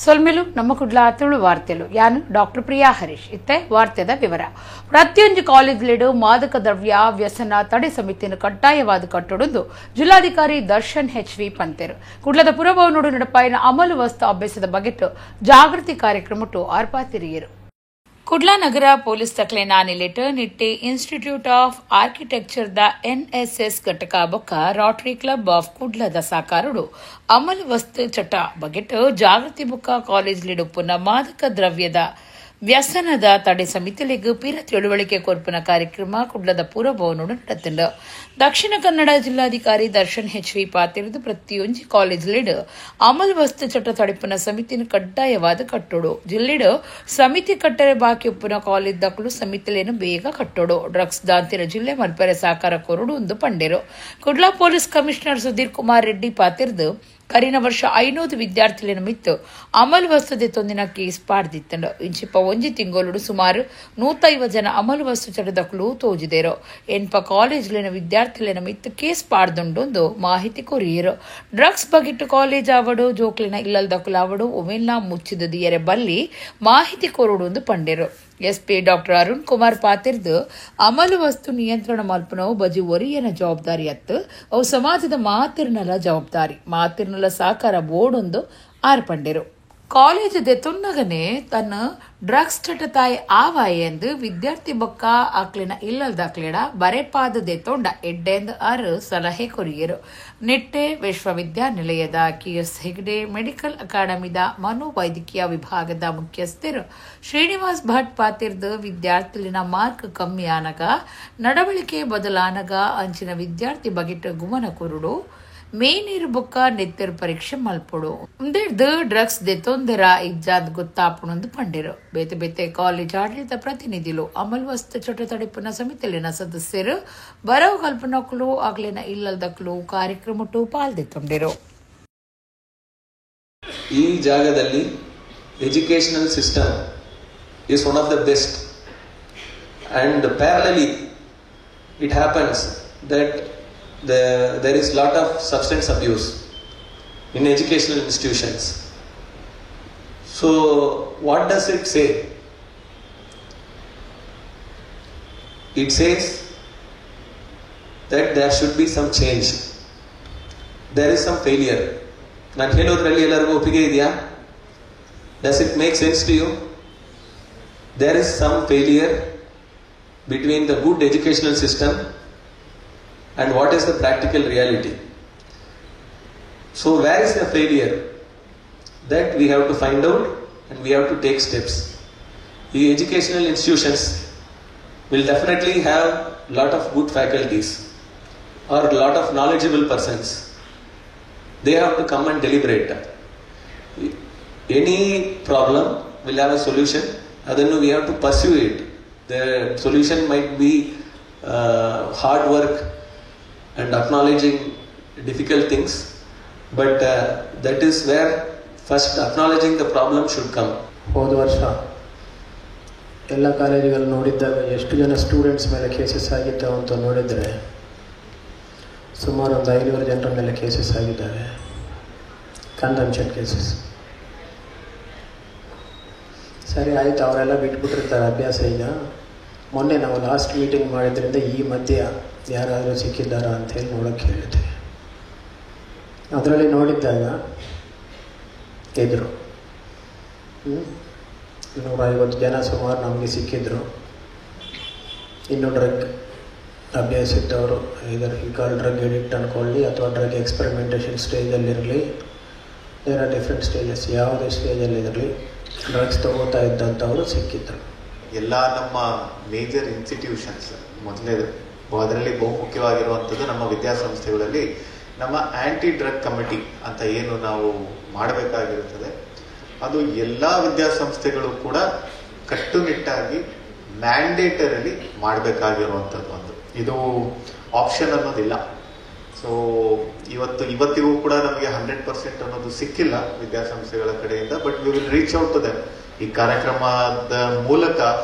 ಸೊಲ್ಮೆಲು ನಮ್ಮ ಕುಡ್ಲ ತುಳು ವಾರ್ತೆಲು ಯಾನು ಡಾಕ್ಟರ್ ಪ್ರಿಯಾ ಹರೀಶ್. ಇತ್ತೆ ವಾರ್ತೆದ ವಿವರ. ಪ್ರತಿಯೊಂದು ಕಾಲೇಜ್ಲೆಡು ಮಾದಕ ದ್ರವ್ಯ ವ್ಯಸನ ತಡೆ ಸಮಿತಿಯನ್ನು ಕಡ್ಡಾಯವಾದ ಕಟ್ಟೊಡೊಂದು ಜಿಲ್ಲಾಧಿಕಾರಿ ದರ್ಶನ್ ಎಚ್ವಿ ಪಂತೆರು. ಕುಡ್ಲದ ಪುರಭವನೋಡು ನಡಪಾಯಿನ ಅಮಲು ವಸ್ತು ಅಭ್ಯಾಸದ ಬಗೆಟ್ ಜಾಗೃತಿ ಕಾರ್ಯಕ್ರಮಟ್ಟು ಆರ್ಪಾತಿರಿಯರು. ಕುಡ್ಲ ನಗರ ಪೊಲೀಸ್ ತಕ್ಲೆನ ನಿಲೆಟ್ Nitte institute of architecture the NSS ಘಟಕ ಬೊಕ್ಕ ರೋಟರಿ ಕ್ಲಬ್ ಆಫ್ ಕುಡ್ಲದ ಸಾಕಾರುಡು ಅಮಲು ವಸ್ತು ಚಟ ಬಗೆಟ್ ಜಾಗೃತಿ ಬೊಕ್ಕ ಕಾಲೇಜ್ ಲಿಡುಪ್ಪುನ ಮಾದಕ ದ್ರವ್ಯದ ವ್ಯಸನದ ತಡೆ ಸಮಿತಿಲಿಗ್ ಪಿರ ತಿಳುವಳಿಕೆ ಕೊರ್ಪುನ ಕಾರ್ಯಕ್ರಮ ಕುಡ್ಲದ ಪುರಭವನೋಡು ನಡೆತುಂಡು. ದಕ್ಷಿಣ ಕನ್ನಡ ಜಿಲ್ಲಾಧಿಕಾರಿ ದರ್ಶನ್ ಎಚ್ವಿ ಪಾತಿರಿದು ಪ್ರತಿಯೊಂಜಿ ಕಾಲೇಜ್ ಲಿಡ್ ಅಮಲ್ ವಸ್ತು ಚಟ ತಡಿಪುನ ಸಮಿತಿನ ಕಡ್ಡಾಯವಾದ ಕಟ್ಟೋಡು. ಜಿಲ್ಲೆಡು ಸಮಿತಿ ಕಟ್ಟರೆ ಬಾಕಿ ಉಪ್ಪುನ ಕಾಲೇಜ್ ದಕ್ಕಲು ಸಮಿತಿಲೇನು ಬೇಗ ಕಟ್ಟೋಡು. ಡ್ರಗ್ಸ್ ದಾಂತಿನ ಜಿಲ್ಲೆ ಮಲ್ಪೆರೆ ಸಾಕಾರ ಕೊರಡು ಒಂದು ಪಂಡೇರು. ಕುಡ್ಲ ಪೊಲೀಸ್ ಕಮಿಷನರ್ ಸುಧೀರ್ ಕುಮಾರ್ ರೆಡ್ಡಿ ಪಾತಿರಿದು ಕರಿನ ವರ್ಷ 500 ವಿದ್ಯಾರ್ಥಿಗಳ ಮಿತ್ತು ಅಮಲು ವಸ್ತುದೆ ತೊಂದಿನ ಕೇಸ್ ಪಾಡ್ದಿತ್ತಂಡು. ಇಂಚಿಪ ಒಂಜಿ ತಿಂಗೊಲುಡು ಸುಮಾರು 150 ಜನ ಅಮಲು ವಸ್ತು ಚಟದಕ್ಲು ತೋಜಿದೇರು. ಎನ್ಪ ಕಾಲೇಜ್ಲಿನ ವಿದ್ಯಾರ್ಥಿಗಳ ಮಿತ್ತು ಕೇಸ್ ಪಾಡ್ದುಂಡೊಂದು ಮಾಹಿತಿ ಕೊರಿಯರು. ಡ್ರಗ್ಸ್ ಬಗಿಟ್ಟು ಕಾಲೇಜ್ ಆವಡು ಜೋಕ್ಲಿನ ಇಲ್ಲಲ್ದಕ್ಲಾವಡು ಒಮೆಲ್ಲ ಮುಚ್ಚಿದ ದಿಯರೆ ಬಲ್ಲಿ ಮಾಹಿತಿ ಕೊರಡು ಒಂದು ಪಂಡೇರು. ಎಸ್ಪಿ ಡಾಕ್ಟರ್ ಅರುಣ್ ಕುಮಾರ್ ಪಾತಿರ್ದು ಅಮಲು ವಸ್ತು ನಿಯಂತ್ರಣ ಮಲ್ಪನವು ಬಜಿ ಒರಿಯನ ಜವಾಬ್ದಾರಿ ಅತ್ತು ಅವು ಸಮಾಜದ ಮಾತಿರ್ನಲ ಜವಾಬ್ದಾರಿ ಮಾತಿರ್ನಲ ಸಾಕಾರ ಬೋರ್ಡೊಂದು ಆರ್ಪಂಡಿರು. ಕಾಲೇಜ್ ದೆತೊನ್ನಗನೆ ತನ್ನ ಡ್ರಗ್ಸ್ ಚಟ ತಾಯಿ ಆವಾಯ ಎಂದು ವಿದ್ಯಾರ್ಥಿ ಬೊಕ್ಕ ಆಕ್ಲಿನ ಇಲ್ಲಲ್ದಾಕ್ಲಿಡ ಬರೆಪಾದ ದೆತೊಂಡ ಎಡ್ಡೆಂದು ಆರು ಸಲಹೆ ಕೊರಿಯರು. ನಿಟ್ಟೆ ವಿಶ್ವವಿದ್ಯಾನಿಲಯದ ಕೆಎಸ್ ಹೆಗ್ಡೆ ಮೆಡಿಕಲ್ ಅಕಾಡೆಮಿದ ಮನೋವೈದ್ಯಕೀಯ ವಿಭಾಗದ ಮುಖ್ಯಸ್ಥರು ಶ್ರೀನಿವಾಸ್ ಭಟ್ ಪಾತಿರ್ದು ವಿದ್ಯಾರ್ಥಿಲಿನ ಮಾರ್ಕ್ ಕಮ್ಮಿ ಆನಗ ನಡವಳಿಕೆ ಬದಲಾನಗ ಅಂಚಿನ ವಿದ್ಯಾರ್ಥಿ ಬಗೆಟ್ ಗುಮನ ಕೊರುಡು ಮೇನೀರು ಬೊಕ್ಕ ನೆತ್ತೆರ್ ಪರೀಕ್ಷೆ ಮಲ್ಪೊಡು. ಉಂದೆಡ್ದು ಡ್ರಗ್ಸ್ ದೆತೊಂದೆರ ಇಜ್ಜಾದ್ ಗೊತ್ತಾಪುಣಂದು ಪಂಡಿರು. ಬೇತೆ ಬೇತೆ ಕಾಲೇಜ್ ಆಡಳಿತ ಪ್ರತಿನಿಧಿಲು ಅಮಲ್ ವಸ್ತು ಚಟ ತಡಿಪುನ ಸಮಿತಿಲಿನ ಸದಸ್ಯರು ಬರವು ಕಲ್ಪನಕ್ಲು ಆಗ್ಲಿನ ಇಲ್ಲಲ್ದಕ್ಲು ಕಾರ್ಯಕ್ರಮಟ್ಟು ಪಾಲ್ದೆತ್ತೊಂಡಿರು. ಈ ಜಾಗದಲ್ಲಿ educational system is one of the best and parallelly it happens that there is lot of substance abuse in educational institutions. So what does it say? It says that there should be some change. There is some failure. ನಾನು ಹೇಳೋದ್ರಲ್ಲಿ ಎಲ್ಲರಿಗೂ ಒಪ್ಪಿಗೆ ಇದೆಯಾ? Does it make sense to you? There is some failure between the good educational system and what is the practical reality. So where is the failure? That we have to find out and we have to take steps. The educational institutions will definitely have lot of good faculties or lot of knowledgeable persons. They have to come and deliberate. Any problem will have a solution. Then we have to pursue it. The solution might be hard work and acknowledging difficult things, but that is where first acknowledging the problem should come. ಹೋದ ವರ್ಷ ಎಲ್ಲ ಕಾಲೇಜುಗಳು ನೋಡಿದ್ದಾಗ ಎಷ್ಟು ಜನ students ಮೇಲೆ cases ಆಗಿದ್ದಾವೆ ಅಂತ ನೋಡಿದರೆ ಸುಮಾರು ಒಂದು 500 ಜನರ ಮೇಲೆ ಕೇಸಸ್ ಆಗಿದ್ದಾವೆ, ಕನ್ಸಂಪ್ಷನ್ ಕೇಸಸ್. ಸರಿ ಆಯಿತು, ಅವರೆಲ್ಲ ಬಿಟ್ಬಿಟ್ಟಿರ್ತಾರೆ ಅಭ್ಯಾಸ. ಈಗ ಮೊನ್ನೆ ನಾವು ಲಾಸ್ಟ್ ಮೀಟಿಂಗ್ ಮಾಡಿದ್ರಿಂದ ಈ ಮಧ್ಯ ಯಾರಾದರೂ ಸಿಕ್ಕಿದ್ದಾರಾ ಅಂಥೇಳಿ ನೋಡೋಕ್ಕೆ ಹೇಳಿದ್ವಿ. ಅದರಲ್ಲಿ ನೋಡಿದ್ದಾಗ ಇದ್ದರು 150 ಜನ ಸುಮಾರು ನಮಗೆ ಸಿಕ್ಕಿದ್ರು. ಇನ್ನು ಡ್ರಗ್ ಅಭ್ಯಾಸ ಇದ್ದವರು, ಇದರ ಈಗಾಲ್ ಡ್ರಗ್ ಎಡಿಕ್ಟ್ ಅಂದ್ಕೊಳ್ಳಿ ಅಥವಾ ಡ್ರಗ್ ಎಕ್ಸ್ಪೆರಿಮೆಂಟೇಷನ್ ಸ್ಟೇಜಲ್ಲಿರಲಿ, there are different stages, ಯಾವುದೇ ಸ್ಟೇಜಲ್ಲಿರಲಿ ಡ್ರಗ್ಸ್ ತೊಗೋತಾ ಇದ್ದಂಥವರು ಸಿಕ್ಕಿದ್ರು. ಎಲ್ಲ ನಮ್ಮ ಮೇಜರ್ ಇನ್ಸ್ಟಿಟ್ಯೂಷನ್ಸ್ ಮೊದಲನೇದು, ಅದರಲ್ಲಿ ಬಹುಮುಖ್ಯವಾಗಿರುವಂಥದ್ದು ನಮ್ಮ ವಿದ್ಯಾಸಂಸ್ಥೆಗಳಲ್ಲಿ ನಮ್ಮ ಆ್ಯಂಟಿ ಡ್ರಗ್ ಕಮಿಟಿ ಅಂತ ಏನು ನಾವು ಮಾಡಬೇಕಾಗಿರುತ್ತದೆ, ಅದು ಎಲ್ಲ ವಿದ್ಯಾಸಂಸ್ಥೆಗಳು ಕೂಡ ಕಟ್ಟುನಿಟ್ಟಾಗಿ ಮ್ಯಾಂಡೇಟರಲ್ಲಿ ಮಾಡಬೇಕಾಗಿರುವಂಥದ್ದು ಒಂದು. ಇದು ಆಪ್ಷನ್ ಅನ್ನೋದಿಲ್ಲ. ಸೊ ಇವತ್ತಿಗೂ ಕೂಡ ನಮಗೆ 100% ಅನ್ನೋದು ಸಿಕ್ಕಿಲ್ಲ ವಿದ್ಯಾಸಂಸ್ಥೆಗಳ ಕಡೆಯಿಂದ, but we will reach out to them. ಈ ಕಾರ್ಯಕ್ರಮದ ಮೂಲಕ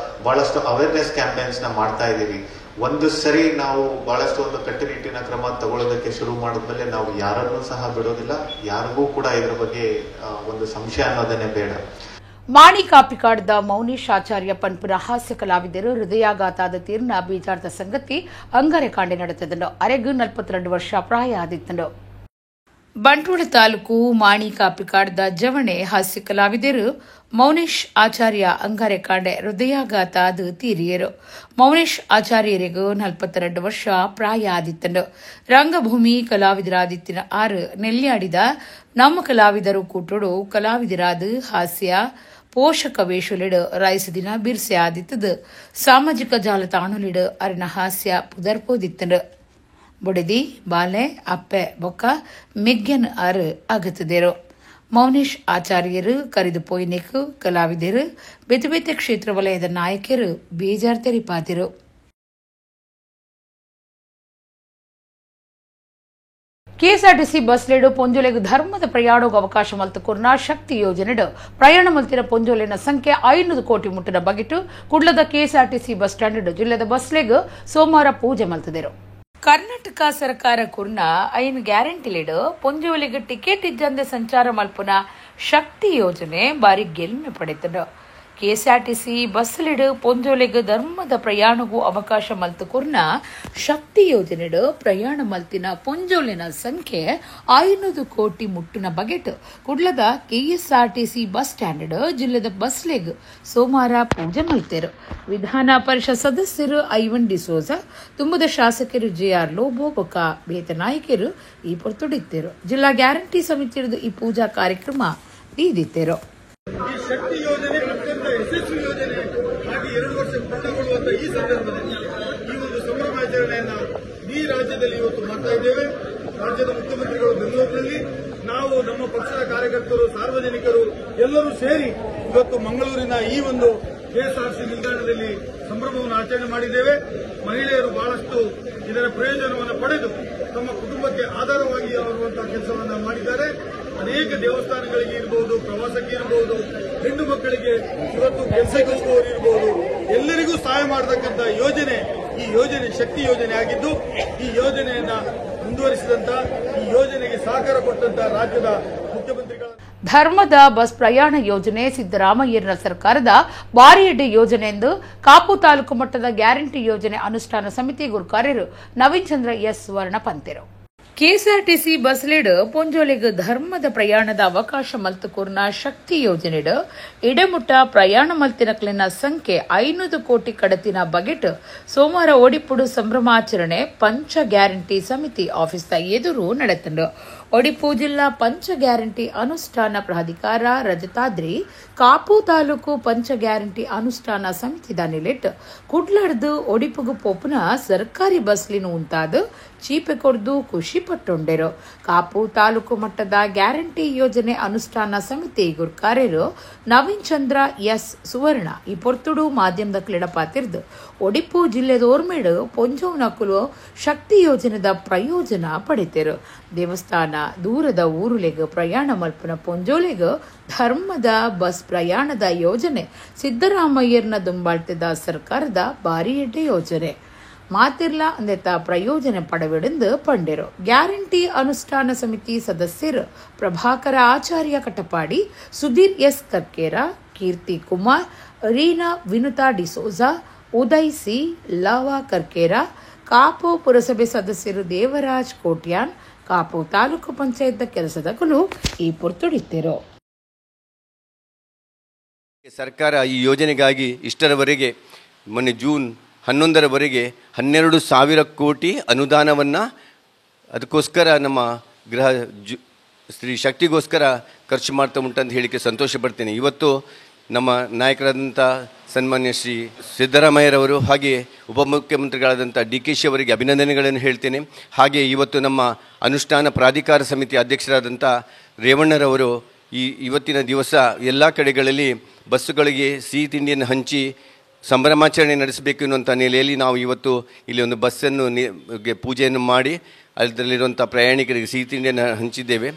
ಬಹಳಷ್ಟು ಅವೇರ್ನೆಸ್ ಕ್ಯಾಂಪೇನ್ಸ್ನ ಮಾಡ್ತಾ ಇದ್ದೀವಿ. ಒಂದು ಸರಿ ನಾವು ಬಹಳಷ್ಟು ಒಂದು ಕಟ್ಟುನಿಟ್ಟಿನ ಕ್ರಮ ತಗೊಳ್ಳೋದಕ್ಕೆ ಶುರು ಮಾಡಿದ್ಮೇಲೆ ನಾವು ಯಾರನ್ನೂ ಸಹ ಬಿಡೋದಿಲ್ಲ, ಯಾರಿಗೂ ಕೂಡ ಇದರ ಬಗ್ಗೆ ಒಂದು ಸಂಶಯ ಅನ್ನೋದನ್ನೇ ಬೇಡ. ಮಾಣಿ ಕಾಪಿಕಾಡ್ದ ಮೌನೀಶ್ ಆಚಾರ್ಯ ಪನ್ಪುರ ಹಾಸ್ಯ ಕಲಾವಿದರು ಹೃದಯಾಘಾತಾದ ತೀರ್ನ ಬೀಜಾರ್ಥ ಸಂಗತಿ ಅಂಗಾರೆ ಕಾಂಡೆ ನಡೆತದನು. ಅರೆಗು 42 ವರ್ಷ ಪ್ರಾಯ ಆದಿತ್ತನು. ಬಂಟ್ವಾಳ ತಾಲೂಕು ಮಾಣಿ ಕಾಪಿಕಾಡ್ದ ಜವಣೆ ಹಾಸ್ಯ ಕಲಾವಿದರು ಮೌನೇಶ್ ಆಚಾರ್ಯ ಅಂಗಾರೆ ಕಾಂಡೆ ಹೃದಯಾಘಾತ ಅದು ತೀರಿಯರು. ಮೌನೇಶ್ ಆಚಾರ್ಯರಿಗೂ 42 ವರ್ಷ ಪ್ರಾಯ ಆದಿತ್ತನು. ರಂಗಭೂಮಿ ಕಲಾವಿದರಾದಿತ್ತಿನ ಆರು ನೆಲ್ಯಾಡಿದ ನಮ್ಮ ಕಲಾವಿದರು ಕೂಟೋಡು ಕಲಾವಿದರಾದ ಹಾಸ್ಯ ಪೋಷಕ ವೇಷಲಿಡು ರೈಸದಿನ ಬಿರ್ಸೆ ಆದಿತ್ತದು. ಸಾಮಾಜಿಕ ಜಾಲತಾಣಲಿಡು ಅರಿನ ಹಾಸ್ಯ ಪುದರ್ಪೋದಿತ್ತನು. ಬುಡಿದಿ ಬಾಲೆ ಅಪ್ಪೆ ಬೊಕ್ಕ ಮೆಗ್ಗನ್ ಆರು ಅಗತದೇರು. ಮೌನೇಶ್ ಆಚಾರ್ಯರು ಕರಿದು ಪೋಯಿನೆಕ್ಕು ಕಲಾವಿದರು ಬೇತೆ ಬೇತೆ ಕ್ಷೇತ್ರ ವಲಯದ ನಾಯಕರು ಬೇಜಾರ್ ತೆರಿಪಾತಿರು. ಕೆಎಸ್ಆರ್ಟಿಸಿ ಬಸ್ ಲೇಡು ಪೊಂಜೋಲೆಗ್ ಧರ್ಮದ ಪ್ರಯಾಣಗ್ ಅವಕಾಶ ಮಲ್ತುಕೊರ್ನ ಶಕ್ತಿ ಯೋಜನೆಡು ಪ್ರಯಾಣ ಮಲ್ತಿನ ಪೊಂಜೋಲೆನ ಸಂಖ್ಯೆ 500 ಕೋಟಿ ಮುಟ್ಟಿನ ಬಗೆಟು ಕುಡ್ಲದ KSRTC bus stand ಜಿಲ್ಲೆದ ಬಸ್ಲೆಗ್ ಸೋಮವಾರ ಪೂಜೆ ಮಲ್ತದೆರು. ಕರ್ನಾಟಕ ಸರ್ಕಾರ ಕುರ್ನ 5 ಗ್ಯಾರಂಟಿಲಿಡು ಪೊಂಜೋಲೆಗ್ ಟಿಕೆಟ್ ಇಜ್ಜಂದೆ ಸಂಚಾರ ಮಲ್ಪುನ ಶಕ್ತಿ ಯೋಜನೆ ಬಾರಿ ಗೆಲ್ಮೆ ಪಡೆತನು. ಕೆಎಸ್ಆರ್ಟಿಸಿ ಬಸ್ಲಿಡು ಪೊಂಜೋಲೆಗ್ ಧರ್ಮದ ಪ್ರಯಾಣಗೂ ಅವಕಾಶ ಮಲ್ತುಕೊರ್ನ ಶಕ್ತಿ ಯೋಜನೆಡು ಪ್ರಯಾಣ ಮಲ್ತಿನ ಪೊಂಜೋಲೆನ ಸಂಖ್ಯೆ 500 ಕೋಟಿ ಮುಟ್ಟಿನ ಬಗೆಟ್ ಕುಡ್ಲದ KSRTC bus stand ಜಿಲ್ಲೆದ ಬಸ್ಲೆಗ್ ಸೋಮವಾರ ಪೂಜೆ ಮಲ್ತೇರು. ವಿಧಾನ ಪರಿಷತ್ ಸದಸ್ಯರು ಐವನ್ ಡಿಸೋಜಾ, ತುಂಬದ ಶಾಸಕರು ಜೆಆರ್ ಲೋಬೋ ಬೊಕ್ಕ ಬೇತ ನಾಯಕರು ಈ ಪೊರ್ತುಡಿತ್ತೇರು. ಜಿಲ್ಲಾ ಗ್ಯಾರಂಟಿ ಸಮಿತಿಯದು ಈ ಪೂಜಾ ಕಾರ್ಯಕ್ರಮ ನೀಡಿತ್ತೇರು. ಈ ಶಕ್ತಿ ಯೋಜನೆ ಅತ್ಯಂತ ಯಶಸ್ವಿ ಯೋಜನೆ ಹಾಗೆ 2 ವರ್ಷ ಪೂರ್ಣಗೊಳ್ಳುವಂತಹ ಈ ಸಂದರ್ಭದಲ್ಲಿ ಈ ಒಂದು ಸಂಭ್ರಮಾಚರಣೆಯನ್ನು ಈ ರಾಜ್ಯದಲ್ಲಿ ಇವತ್ತು ಮಾಡ್ತಾ ಇದ್ದೇವೆ. ರಾಜ್ಯದ ಮುಖ್ಯಮಂತ್ರಿಗಳು ಬೆಂಗಳೂರಿನಲ್ಲಿ, ನಾವು ನಮ್ಮ ಪಕ್ಷದ ಕಾರ್ಯಕರ್ತರು, ಸಾರ್ವಜನಿಕರು ಎಲ್ಲರೂ ಸೇರಿ ಇವತ್ತು ಮಂಗಳೂರಿನ ಈ ಒಂದು ಕೆಎಸ್ಆರ್ಸಿ ನಿಲ್ದಾಣದಲ್ಲಿ ಸಂಭ್ರಮವನ್ನು ಆಚರಣೆ ಮಾಡಿದ್ದೇವೆ. ಮಹಿಳೆಯರು ಬಹಳಷ್ಟು ಇದರ ಪ್ರಯೋಜನವನ್ನು ಪಡೆದು ತಮ್ಮ ಕುಟುಂಬಕ್ಕೆ ಆಧಾರವಾಗಿ ಅವರುವಂತಹ ಕೆಲಸವನ್ನು ಮಾಡಿದ್ದಾರೆ. ಅನೇಕ ದೇವಸ್ಥಾನಗಳಿಗೆ ಇರಬಹುದು, ಪ್ರವಾಸಕ್ಕೆ ಇರಬಹುದು, ಹೆಣ್ಣು ಮಕ್ಕಳಿಗೆ ಇವತ್ತು ಕೆಲಸಕ್ಕೆ ಹೋಗುವವರು ಇರಬಹುದು, ಎಲ್ಲರಿಗೂ ಸಹಾಯ ಮಾಡತಕ್ಕಂತಹ ಯೋಜನೆ ಈ ಯೋಜನೆ ಶಕ್ತಿ ಯೋಜನೆ ಆಗಿದ್ದು, ಈ ಯೋಜನೆಯನ್ನ ಮುಂದುವರಿಸಿದಂತ, ಈ ಯೋಜನೆಗೆ ಸಹಕಾರ ಕೊಟ್ಟಂತಹ ರಾಜ್ಯದ ಮುಖ್ಯಮಂತ್ರಿಗಳ ಧರ್ಮದ ಬಸ್ ಪ್ರಯಾಣ ಯೋಜನೆ ಸಿದ್ದರಾಮಯ್ಯರ ಸರ್ಕಾರದ ಭಾರಿ ಎಡ್ಡೆ ಯೋಜನೆ ಎಂದು ಕಾಪು ತಾಲೂಕು ಮಟ್ಟದ ಗ್ಯಾರಂಟಿ ಯೋಜನೆ ಅನುಷ್ಠಾನ ಸಮಿತಿ ಗುರುಕಾರ್ಯರು ನವೀನ್ ಚಂದ್ರ ಎಸ್ ವರ್ಣ ಪಂತೆರು. ಕೆಎಸ್ಆರ್ಟಿಸಿ ಬಸ್ ಲೇಡು ಪೊಂಜೋಲೆಗ್ ಧರ್ಮದ ಪ್ರಯಾಣದ ಅವಕಾಶ ಮಲ್ತುಕೊರ್ನ ಶಕ್ತಿ ಯೋಜನೆಡು ಇಡೆಮುಟ್ಟ ಪ್ರಯಾಣ ಮಲ್ತಿನಕ್ಲಿನ ಸಂಖ್ಯೆ 500 ಕೋಟಿ ಕಡತಿನ ಬಗೆಟ್ ಸೋಮವಾರ ಒಡಿಪುಡು ಸಂಭ್ರಮಾಚರಣೆ ಪಂಚ ಗ್ಯಾರಂಟಿ ಸಮಿತಿ ಆಫೀಸ್ದ ಎದುರು ನಡೆತಂಡು. ಒಡಿಪು ಜಿಲ್ಲಾ ಪಂಚ ಗ್ಯಾರಂಟಿ ಅನುಷ್ಠಾನ ಪ್ರಾಧಿಕಾರ ರಜತಾದ್ರಿ ಕಾಪು ತಾಲೂಕು ಪಂಚ ಗ್ಯಾರಂಟಿ ಅನುಷ್ಠಾನ ಸಮಿತಿದ ನಿಲೆಟ್ ಕುಡ್ಲಡ್ದು ಒಡಿಪುಗು ಪೋಪುನ ಸರ್ಕಾರಿ ಬಸ್ಲಿನ ಉಂತಾದ ಚೀಪೆ ಕೊರ್ದು ಖುಷಿ ಪಟ್ಟೊಂಡೆರು. ಕಾಪು ತಾಲೂಕು ಮಟ್ಟದ ಗ್ಯಾರಂಟಿ ಯೋಜನೆ ಅನುಷ್ಠಾನ ಸಮಿತಿ ಗುರ್ಕಾರ್ಯರು ನವೀನ್ ಚಂದ್ರ ಎಸ್ ಸುವರ್ಣ ಈ ಪೊರ್ತುಡು ಮಾಧ್ಯಮದ ಕ್ಲಿಡಪಾತಿರ್ದು ಒಡಿಪು ಜಿಲ್ಲೆದೋರ್ಮೇಡು ಪೊಂಜೋವ್ನಕುಲು ಶಕ್ತಿ ಯೋಜನೆದ ಪ್ರಯೋಜನ ಪಡೆತೆರು. ದೇವಸ್ಥಾನ ದೂರದ ಊರುಲೆಗ್ ಪ್ರಯಾಣ ಮಲ್ಪುನ ಪೊಂಜೋಲೆಗ್ ಧರ್ಮದ ಬಸ್ ಪ್ರಯಾಣದ ಯೋಜನೆ ಸಿದ್ದರಾಮಯ್ಯರ್ನ ದುಂಬಾಳ್ತಿದ ಸರ್ಕಾರದ ಭಾರಿ ಎಡ್ಡೆ ಯೋಜನೆ ಮಾತಿರ್ಲ ಅಂದೆತ ಪ್ರಯೋಜನ ಪಡವಿಡೆಂದು ಪಂಡೆರು. ಗ್ಯಾರಂಟಿ ಅನುಷ್ಠಾನ ಸಮಿತಿ ಸದಸ್ಯರು ಪ್ರಭಾಕರ ಆಚಾರ್ಯ ಕಟಪಾಡಿ, ಸುಧೀರ್ ಎಸ್ ಕರ್ಕೇರ, ಕೀರ್ತಿ ಕುಮಾರ್, ರೀನಾ ವಿನುತಾ ಡಿಸೋಜಾ, ಉದಯ್ ಸಿ ಲವಾ ಕರ್ಕೇರ, ಕಾಪು ಪುರಸಭೆ ಸದಸ್ಯರು ದೇವರಾಜ್ ಕೋಟ್ಯಾನ್, ಕಾಪು ತಾಲೂಕು ಪಂಚಾಯತ್ ಕೆಲಸದಕಲು ಈ ಪುರ್ತುಡಿತ್ತಿರು. ಸರ್ಕಾರ ಈ ಯೋಜನೆಗಾಗಿ ಇಷ್ಟರವರೆಗೆ ಮೊನ್ನೆ ಜೂನ್ 11ರವರೆಗೆ 12,000 ಕೋಟಿ ಅನುದಾನವನ್ನು ಅದಕ್ಕೋಸ್ಕರ ನಮ್ಮ ಗೃಹ ಸ್ತ್ರೀ ಶಕ್ತಿಗೋಸ್ಕರ ಖರ್ಚು ಮಾಡ್ತಾ ಉಂಟಂತ ಹೇಳಿಕೆ ಸಂತೋಷ ಪಡ್ತೇನೆ. ಇವತ್ತು ನಮ್ಮ ನಾಯಕರಾದಂಥ ಸನ್ಮಾನ್ಯ ಶ್ರೀ ಸಿದ್ದರಾಮಯ್ಯರವರು ಹಾಗೆಯೇ ಉಪಮುಖ್ಯಮಂತ್ರಿಗಳಾದಂಥ DKಶಿ ಅವರಿಗೆ ಅಭಿನಂದನೆಗಳನ್ನು ಹೇಳ್ತೇನೆ. ಹಾಗೆಯೇ ಇವತ್ತು ನಮ್ಮ ಅನುಷ್ಠಾನ ಪ್ರಾಧಿಕಾರ ಸಮಿತಿ ಅಧ್ಯಕ್ಷರಾದಂಥ ರೇವಣ್ಣರವರು ಈ ಇವತ್ತಿನ ದಿವಸ ಎಲ್ಲ ಕಡೆಗಳಲ್ಲಿ ಬಸ್ಸುಗಳಿಗೆ ಸಿಹಿ ತಿಂಡಿಯನ್ನು ಹಂಚಿ ಸಂಭ್ರಮಾಚರಣೆ ನಡೆಸಬೇಕು ಎನ್ನುವಂಥ ನೆಲೆಯಲ್ಲಿ ನಾವು ಇವತ್ತು ಇಲ್ಲಿ ಒಂದು ಬಸ್ಸನ್ನು ಪೂಜೆಯನ್ನು ಮಾಡಿ ಅದರಲ್ಲಿರುವಂಥ ಪ್ರಯಾಣಿಕರಿಗೆ ಸಿಹಿ ತಿಂಡಿಯನ್ನು ಹಂಚಿದ್ದೇವೆ.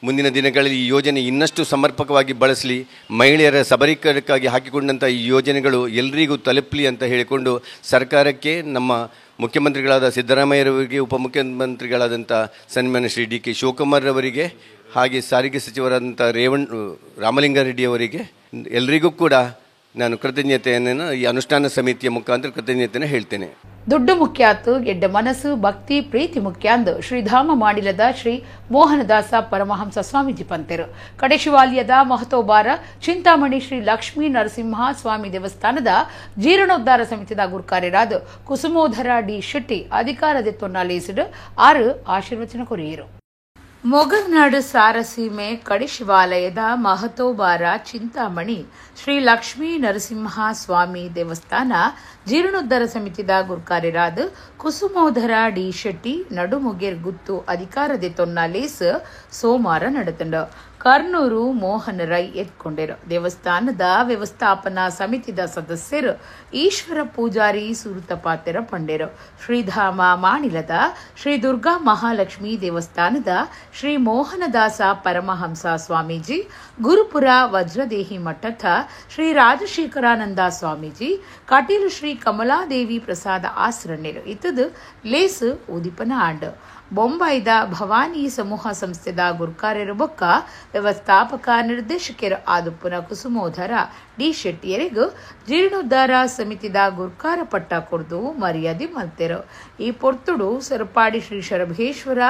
ಮುಂದಿನ ದಿನಗಳಲ್ಲಿ ಈ ಯೋಜನೆ ಇನ್ನಷ್ಟು ಸಮರ್ಪಕವಾಗಿ ಬಳಸಲಿ, ಮಹಿಳೆಯರ ಸಬಲೀಕರಣಕ್ಕಾಗಿ ಹಾಕಿಕೊಂಡಂಥ ಈ ಯೋಜನೆಗಳು ಎಲ್ಲರಿಗೂ ತಲುಪಲಿ ಅಂತ ಹೇಳಿಕೊಂಡು ಸರ್ಕಾರಕ್ಕೆ ನಮ್ಮ ಮುಖ್ಯಮಂತ್ರಿಗಳಾದ ಸಿದ್ದರಾಮಯ್ಯರವರಿಗೆ, ಉಪಮುಖ್ಯಮಂತ್ರಿಗಳಾದಂಥ ಸನ್ಮಾನ್ಯ ಶ್ರೀ ಡಿ ಕೆ ಶಿವಕುಮಾರ್ರವರಿಗೆ, ಹಾಗೆ ಸಾರಿಗೆ ಸಚಿವರಾದಂಥ ರಾಮಲಿಂಗಾರೆಡ್ಡಿಯವರಿಗೆ, ಎಲ್ಲರಿಗೂ ಕೂಡ ನಾನು ಕೃತಜ್ಞತೆಯನ್ನು ಈ ಅನುಷ್ಠಾನ ಸಮಿತಿಯ ಮುಖಾಂತರ ಕೃತಜ್ಞತೆಯನ್ನು ಹೇಳ್ತೇನೆ. ದುಡ್ಡು ಮುಖ್ಯಾತು ಎಡ್ಡ ಮನಸ್ಸು ಭಕ್ತಿ ಪ್ರೀತಿ ಮುಖ್ಯ ಅಂದು ಶ್ರೀಧಾಮ ಮಾಡಿಲದ ಶ್ರೀ ಮೋಹನದಾಸ ಪರಮಹಂಸ ಸ್ವಾಮೀಜಿ ಪಂತೆರು. ಕಡೆಶಿವಾಲಯದ ಮಹತೋಬಾರ ಚಿಂತಾಮಣಿ ಶ್ರೀ ಲಕ್ಷ್ಮೀ ನರಸಿಂಹ ಸ್ವಾಮಿ ದೇವಸ್ಥಾನದ ಜೀರ್ಣೋದ್ಧಾರ ಸಮಿತಿದ ಗುರುಕಾರ್ಯರಾದ ಕುಸುಮೋಧರ ಡಿ ಶೆಟ್ಟಿ ಅಧಿಕಾರದ ತೊನ್ನಾಲೇಸಿಡು 6 ಆಶೀರ್ವಚನ ಕೊರಿಯರು. ಮೊಗರ್ನಾಡು ಸಾರಸೀಮೆ ಕಡಿಶಿವಾಲಯದ ಮಹತೋಬಾರ ಚಿಂತಾಮಣಿ ಶ್ರೀ ಲಕ್ಷ್ಮೀ ನರಸಿಂಹ ಸ್ವಾಮಿ ದೇವಸ್ಥಾನ ಜೀರ್ಣೋದ್ಧಾರ ಸಮಿತಿದ ಗುರುಕಾರ್ಯರಾದ ಕುಸುಮೋಧರ ಡಿ ಶೆಟ್ಟಿ ನಡುಮುಗೇರ್ ಗುತ್ತು ಅಧಿಕಾರದೆ ತೊನ್ನಾಲೇಸ್ ಸೋಮವಾರ ನಡೆತಂಡ. ಕರ್ನೂರು ಮೋಹನ್ ರೈ ಎತ್ಕೊಂಡರು. ದೇವಸ್ಥಾನದ ವ್ಯವಸ್ಥಾಪನಾ ಸಮಿತಿದ ಸದಸ್ಯರು ಈಶ್ವರ ಪೂಜಾರಿ ಸುರುತ ಪಾತೆರ ಪಂಡೆರು. ಶ್ರೀಧಾಮ ಮಾಣಿಲದ ಶ್ರೀ ದುರ್ಗಾ ಮಹಾಲಕ್ಷ್ಮೀ ದೇವಸ್ಥಾನದ ಶ್ರೀ ಮೋಹನದಾಸ ಪರಮಹಂಸ ಸ್ವಾಮೀಜಿ, ಗುರುಪುರ ವಜ್ರದೇಹಿ ಮಠದ ಶ್ರೀ ರಾಜಶೇಖರಾನಂದ ಸ್ವಾಮೀಜಿ, ಕಟೀಲು ಶ್ರೀ ಕಮಲಾದೇವಿ ಪ್ರಸಾದ ಆಸರಣ್ಯರು ಇತ್ತದು ಲೇಸು ಉದಿಪನ ಆಂಡ್. ಬೊಂಬಾಯಿದ ಭವಾನಿ ಸಮೂಹ ಸಂಸ್ಥೆದ ಗುರ್ಕಾರ್ಯರು ಬೊಕ್ಕ ವ್ಯವಸ್ಥಾಪಕ ನಿರ್ದೇಶಕರು ಆದುಪ್ಪುನ ಕುಸುಮೋಧರ ಡಿ ಶೆಟ್ಟಿಯರಿಗೂ ಜೀರ್ಣೋದ್ಧಾರ ಸಮಿತಿದ ಗುರ್ಕಾರ ಪಟ್ಟ ಕೊರ್ದು ಮರ್ಯಾದೆ ಮಲ್ತೆರು. ಈ ಪೊರ್ತುಡು ಸರಪಾಡಿ ಶ್ರೀ ಶರಭೇಶ್ವರ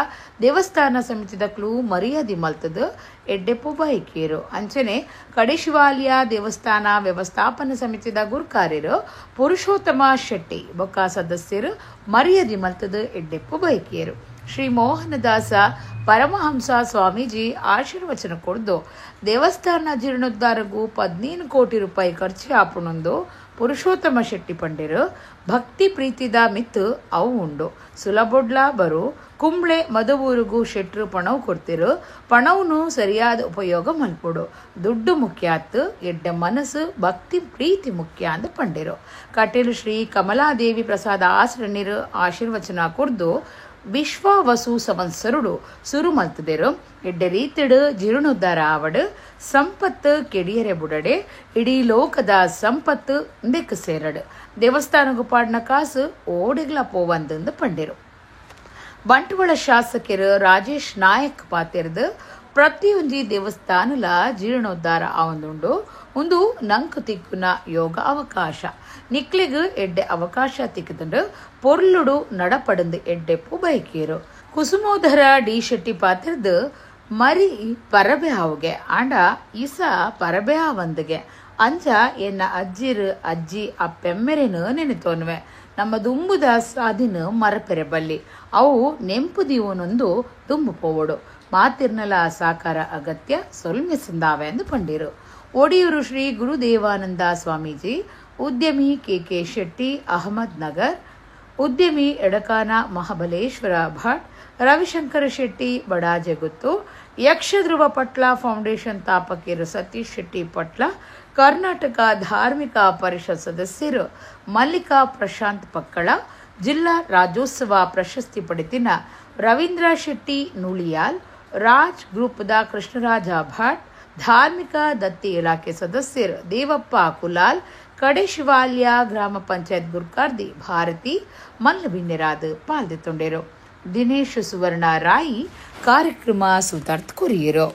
ದೇವಸ್ಥಾನ ಸಮಿತಿದ ಕ್ಲೂ ಮರ್ಯಾದೆ ಮಲ್ತದು ಎಡ್ಡೆಪ್ಪು ಬೈಕೇರು. ಅಂಚನೆ ಕಡೆಶಿವಾಲಯ ದೇವಸ್ಥಾನ ವ್ಯವಸ್ಥಾಪನಾ ಸಮಿತಿದ ಗುರ್ಕಾರ್ಯರು ಪುರುಷೋತ್ತಮ ಶೆಟ್ಟಿ ಬೊಕ್ಕ ಸದಸ್ಯರು ಮರ್ಯಾದೆ ಮಲ್ತದು ಎಡ್ಡೆಪ್ಪು ಬೈಕೇರು. ಶ್ರೀ ಮೋಹನದಾಸ ಪರಮಹಂಸ ಸ್ವಾಮೀಜಿ ಆಶೀರ್ವಚನ ಕೊಡ್ದು ದೇವಸ್ಥಾನ ಜೀರ್ಣೋದ್ಧಾರಗೂ 15 ಕೋಟಿ ರೂಪಾಯಿ ಖರ್ಚು ಆಪುಣೊಂದು ಪುರುಷೋತ್ತಮ ಶೆಟ್ಟಿ ಪಂಡಿರು. ಭಕ್ತಿ ಪ್ರೀತಿದ ಮಿತ್ತು ಅವು ಉಂಡು. ಸುಲಭೊಡ್ಲ ಬರು ಕುಂಬ್ಳೆ ಮದುವೂರಿಗೂ ಶೆಟ್ರು ಪಣವು ಕೊಡ್ತಿರು. ಪಣವನ್ನು ಸರಿಯಾದ ಉಪಯೋಗ ಮಲ್ಪೊಡು. ದುಡ್ಡು ಮುಖ್ಯ ಆತು, ಎಡ್ಡ ಮನಸ್ಸು ಭಕ್ತಿ ಪ್ರೀತಿ ಮುಖ್ಯ ಅಂದ ಪಂಡಿರು. ಕಟೀಲು ಶ್ರೀ ಕಮಲಾದೇವಿ ಪ್ರಸಾದ ಆಶ್ರಣ್ಯರು ಆಶೀರ್ವಚನ ಕೊಡ್ದು ವಿಶ್ವವಸು ಸಂವತ್ಸರುಡು ಸುರು ಮಲ್ತದೆರು. ಎಡ್ಡೆ ರೀತಿಡು ಜೀರ್ಣೋದ್ಧಾರ ಆವಡು ಸಂಪತ್ತು ಕೆಡಿಯರೆ ಬುಡಡೆ ಇಡೀ ಲೋಕದ ಸಂಪತ್ತು ದಿಕ್ಕು ಸೇರಡು. ದೇವಸ್ಥಾನಗು ಪಾಡಿನ ಕಾಸು ಓಡಿಗ್ಲ ಪೋವಂದಂದು ಪಂಡಿರು. ಬಂಟ್ವಾಳ ಶಾಸಕರು ರಾಜೇಶ್ ನಾಯಕ್ ಪಾತೆರ್ದು ಪ್ರತಿಯೊಂಜಿ ದೇವಸ್ಥಾನಲ ಜೀರ್ಣೋದ್ಧಾರ ಆವಂದುಂಡು. ಒಂದು ನಂಕು ತಿಕ್ಕುನ ಯೋಗ ಅವಕಾಶ ನಿಕ್ಲಿಗು ಎಡ್ಡೆ ಅವಕಾಶ ತಿಕ್ಕುದುಂಡು. ಪೊರ್ಲುಡು ನಡಪಡಂದು ಎಡ್ಡೆಪ್ಪು ಬೈಕೇರು. ಕುಸುಮೋಧರ ಡಿ ಶೆಟ್ಟಿ ಪಾತ್ರದ್ದು ಮರಿ ಪರಬೆ ಆವುಗೆ ಆಂಡ ಇಸ ಪರಬೆ ಆವಂದುಗೆ ಅಂಜ ಎನ್ನ ಅಜ್ಜಿರು ಅಜ್ಜಿ ಅಪ್ಪೆಮ್ಮೆರೆನು ನೆನೆತೋನ್ವೆ. ನಮ್ಮ ದುಂಬುದ ಸಾದಿನ ಮರಪೆರೆ ಬಲ್ಲಿ ಅವು ನೆಂಪು ದೀವನೊಂದು ದುಂಬು ಪೋವಡು. ಮಾತಿರ್ನಲ ಸಾಕಾರ ಅಗತ್ಯ ಸೊಲ್ಮೆ ಸಂದಾವೆ ಎಂದು ಪಂಡಿರು. ಒಡಿಯೂರು ಶ್ರೀ ಗುರುದೇವಾನಂದ ಸ್ವಾಮೀಜಿ, ಉದ್ಯಮಿ ಕೆ ಕೆ ಶೆಟ್ಟಿ ಅಹಮದ್ ನಗರ್, ಉದ್ಯಮಿ ಎಡಕಾನ ಮಹಾಬಲೇಶ್ವರ ಭಟ್, ರವಿಶಂಕರ ಶೆಟ್ಟಿ ಬಡಾಜೆಗುತ್ತು, ಯಕ್ಷಧ್ರುವ ಪಟ್ಲ ಫೌಂಡೇಶನ್ ತಾಪಕಿಯರು ಸತೀಶ್ ಶೆಟ್ಟಿ ಪಟ್ಲ, ಕರ್ನಾಟಕ ಧಾರ್ಮಿಕ ಪರಿಷತ್ ಸದಸ್ಯರು ಮಲ್ಲಿಕಾ ಪ್ರಶಾಂತ್ ಪಕ್ಕಳ, ಜಿಲ್ಲಾ ರಾಜ್ಯೋತ್ಸವ ಪ್ರಶಸ್ತಿ ಪಡೆದಿನ ರವೀಂದ್ರ ಶೆಟ್ಟಿ ನುಳಿಯಾಲ್, ರಾಜ್ ಗ್ರೂಪ್ದ ಕೃಷ್ಣರಾಜ ಭಟ್, ಧಾರ್ಮಿಕ ದತ್ತಿ ಇಲಾಖೆ ಸದಸ್ಯರು ದೇವಪ್ಪ ಕುಲಾಲ್, ಕಡೆಶಿವಾಲ್ಯ ಗ್ರಾಮ ಪಂಚಾಯತ್ ಗುರ್ಕಾರ್ದಿ ಭಾರತಿ ಮಲ್ಲಬಿನ್ನೆರಾದ ಪಾಲ್ದೆತ್ತೊಂಡೇರು. ದಿನೇಶ್ ಸುವರ್ಣ ರಾಯಿ ಕಾರ್ಯಕ್ರಮ ಸುತಾರ್ಥ ಕೊರಿಯರು.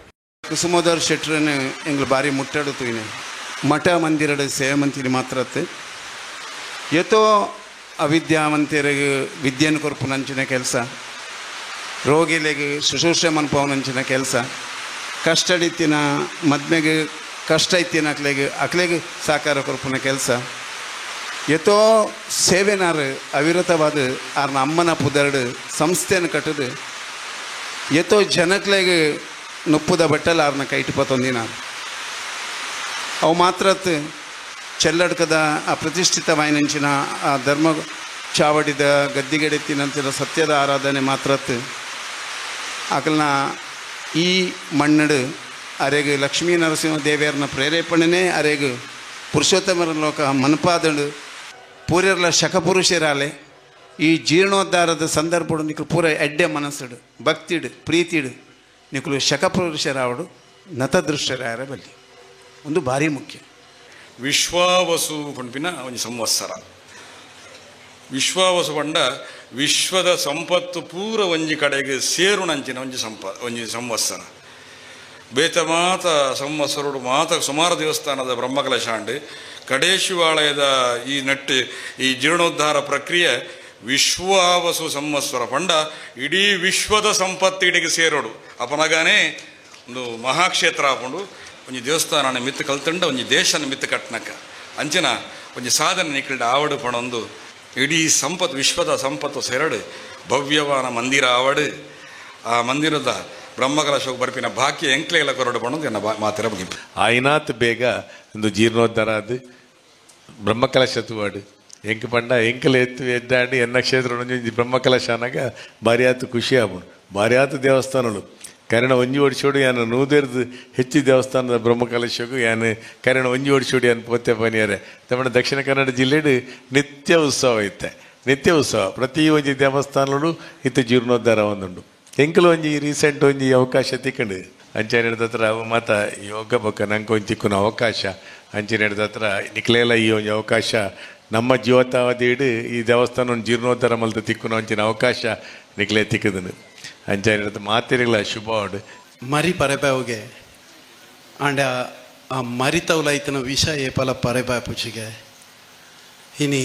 ಕುಸುಮೋದರ್ ಶೆಟ್ಟರನ್ನು ಎಂಗ್ಳು ಭಾರಿ ಮುಟ್ಟಾಡುತ್ತೀನಿ. ಮಠ ಮಂದಿರದ ಸೇವೆ ಮಂತಿನಿ ಮಾತ್ರತ್ತೆ ಯಥೋ ಅವಿದ್ಯಾವಂತರಿಗೆ ವಿದ್ಯೆಯನ್ನು ಕೊರ್ಪುನಂಚಿನ ಕೆಲಸ, ರೋಗಿಲಿಗೆ ಶುಶ್ರೂಷೆ ಮನ್ಪವನಂಚಿನ ಕೆಲಸ, ಕಷ್ಟಡಿತ್ತಿನ ಮದ್ಮೆಗೆ ಕಷ್ಟ ಇತ್ತಿನ ಅಕ್ಲೆಗೆ ಅಕ್ಲೆಗೆ ಸಾಕಾರ ಕೊರ್ಪುನ ಕೆಲಸ, ಯಥೋ ಸೇವೆನಾರು ಅವಿರತವಾದ ಆರ್ನ ಅಮ್ಮನ ಪುದರ್ಡು ಸಂಸ್ಥೆಯನ್ನು ಕಟ್ಟದು ಯಥೋ ಜನಕ್ಲೆಗೆ ನುಪ್ಪುದ ಬಟ್ಟಲು ಆರ್ನ ಕೈಟು ಪತ್ತೊಂದಿನ ಅವು ಮಾತ್ರ ಚೆಲ್ಲಡ್ಕದ ಆ ಪ್ರತಿಷ್ಠಿತ ವಾಯಿನಂಚಿನ ಆ ಧರ್ಮ ಚಾವಡಿದ ಗದ್ದಿಗೆಡೆತ್ತಿನಂಚಿನ ಸತ್ಯದ ಆರಾಧನೆ ಮಾತ್ರತ್ ಅಕಲ್ನ ಈ ಮಣ್ಣಡು ಅರೆಗು ಲಕ್ಷ್ಮೀ ನರಸಿಂಹ ದೇವಿಯರನ್ನ ಪ್ರೇರೇಪಣೆನೇ ಅರೆಗು ಪುರುಷೋತ್ತಮರ ಲೋಕ ಮನಪಾದಳು ಪೂರ್ಯರ್ಲ ಶಕಪುರುಷರಾಲೆ ಈ ಜೀರ್ಣೋದ್ಧಾರದ ಸಂದರ್ಭಡು ನಿಕ್ಲು ಪೂರ ಎಡ್ಡೆ ಮನಸ್ಸುಡು ಭಕ್ತಿಡು ಪ್ರೀತಿಡು ನಿಕ್ಲು ಶಕಪುರುಷರಾವಡು ನತದೃಷ್ಟರಾಯರ ಬಲ್ಲಿ ಒಂದು ಭಾರಿ ಮುಖ್ಯ. ವಿಶ್ವಾವಸು ಪನ್ಪಿನ ಒಂಜಿ ಸಂವತ್ಸರ ವಿಶ್ವಾವಸು ಪಂಡ ವಿಶ್ವದ ಸಂಪತ್ತು ಪೂರ ಒಂಜಿ ಕಡೆಗೆ ಸೇರುನಂಚಿನ ಒಂಜಿ ಒಂಜಿ ಸಂವತ್ಸರ. ಬೇತ ಮಾತ ಸಂವತ್ಸರುಡು ಮಾತ ಸುಮಾರು ದೇವಸ್ಥಾನದ ಬ್ರಹ್ಮಕಲಶಾಂಡು ಕಡೇಶಿವಾಲಯದ ಈ ನೆಟ್ಟು ಈ ಜೀರ್ಣೋದ್ಧಾರ ಪ್ರಕ್ರಿಯೆ ವಿಶ್ವಾವಸು ಸಂವತ್ಸರ ಪಂಡ ಇಡೀ ವಿಶ್ವದ ಸಂಪತ್ತು ಇಡಿಗೆ ಸೇರೋಡು ಅಪನಗಾನೇ ಒಂದು ಮಹಾಕ್ಷೇತ್ರ ಹಾಕೊಂಡು ಒಂಜಿ ದೇವಸ್ಥಾನ ಮಿತ್ತು ಕಲ್ತಂಡ ಒಂಜಿ ದೇಶನ ಮಿತ್ತು ಕಟ್ನಕ ಅಂಚಿನ ಒಂಜಿ ಸಾಧನೆ ನಿಕ್ಕಲ್ಡ ಆವಡು ಪಣೊಂದು ಇಡೀ ಸಂಪತ್ತು ವಿಶ್ವದ ಸಂಪತ್ತು ಸೇರಡು ಭವ್ಯವಾನ ಮಂದಿರ ಆವಡು ಆ ಮಂದಿರದ ಬ್ರಹ್ಮಕಲಶೋಕ ಬರ್ಪಿನ ಬಾಕಿ ಎಂಕ್ಲೆಲ್ಲ ಕೊರಡು ಪಣೊಂದು ಎನ್ನ ಮಾತಿರ ಮುಗಿಪು. ಆಯ್ನಾತ್ ಬೇಗ ಒಂದು ಜೀರ್ಣೋದ್ಧಾರ ಅದು ಬ್ರಹ್ಮಕಲಶ ತೂವಾಡು ಎಂಕ್ ಪಂಡ ಎಂಕಲ್ ಎತ್ತು ಎದ್ದಾಂಡು ಎನ್ನ ಕ್ಷೇತ್ರ ಒಂಜಿ ಬ್ರಹ್ಮಕಲಶ ಅನ್ನಾಗ ಭಾರಿ ಖುಷಿ ಆಪುಂಡು. ಭಾರಿ ದೇವಸ್ಥಾನಗಳು ಕರೆಣ ಒಂಜಿ ಓಡಿಸೋಡು ಯಾನು ನೂದೆರ್ದು ಹೆಚ್ಚು ದೇವಸ್ಥಾನದ ಬ್ರಹ್ಮಕಲಶಕ್ಕೂ ಯಾನು ಕರೆಣ ಒಂಜಿ ಓಡಿಸೋಡು ಯಾನು ಪೋತೆ ಪನಿಯಾರೆ. ತಮ್ಮ ದಕ್ಷಿಣ ಕನ್ನಡ ಜಿಲ್ಲೆಡು ನಿತ್ಯ ಉತ್ಸವ ಇತ್ತೆ, ನಿತ್ಯ ಉತ್ಸವ ಪ್ರತಿ ಒಂಜಿ ದೇವಸ್ಥಾನಗಳು ಇತ್ತು ಜೀರ್ಣೋದ್ಧಾರ ಒಂದುಂಡು. ಎಂಕಲು ಒಂಜಿ ರೀಸೆಂಟ್ ಒಂಜಿ ಅವಕಾಶ ತಿಕ್ಕಂಡು ಅಂಚನೆ ಹಿಡ್ದತ್ರ ಮಾತ ಯೋಗ ಬೊಕ್ಕ ನಂಗೆ ಒಂಜಿ ತಿಕ್ಕುನ ಅವಕಾಶ ಅಂಚನೆ ಹಿಡ್ದತ್ರ ನಿಕ್ಲೆಲ್ಲ ಈ ಒಂಜಿ ಅವಕಾಶ ನಮ್ಮ ಜೀವತಾವಧಿಡು ಈ ದೇವಸ್ಥಾನ ಜೀರ್ಣೋದ್ಧಾರ ಮಲ್ತ ತಿಕ್ಕುನ ಒಂಚಿನ ಅವಕಾಶ ನಿಕ್ಲೆ ತಿಕ್ಕದನು ಅಂಚನೆ ಹಿಡ್ದು ಮಾತಿರಲ್ಲ ಶುಭ ಮರಿ ಪರೆಬಾವುಗೆ ಆಂಡ ಆ ಮರಿತೌಲೈತನ ವಿಷ ಏಪಲ ಪರೆಬಾಯ್ ಪುಚಿಗೆ ಇನಿ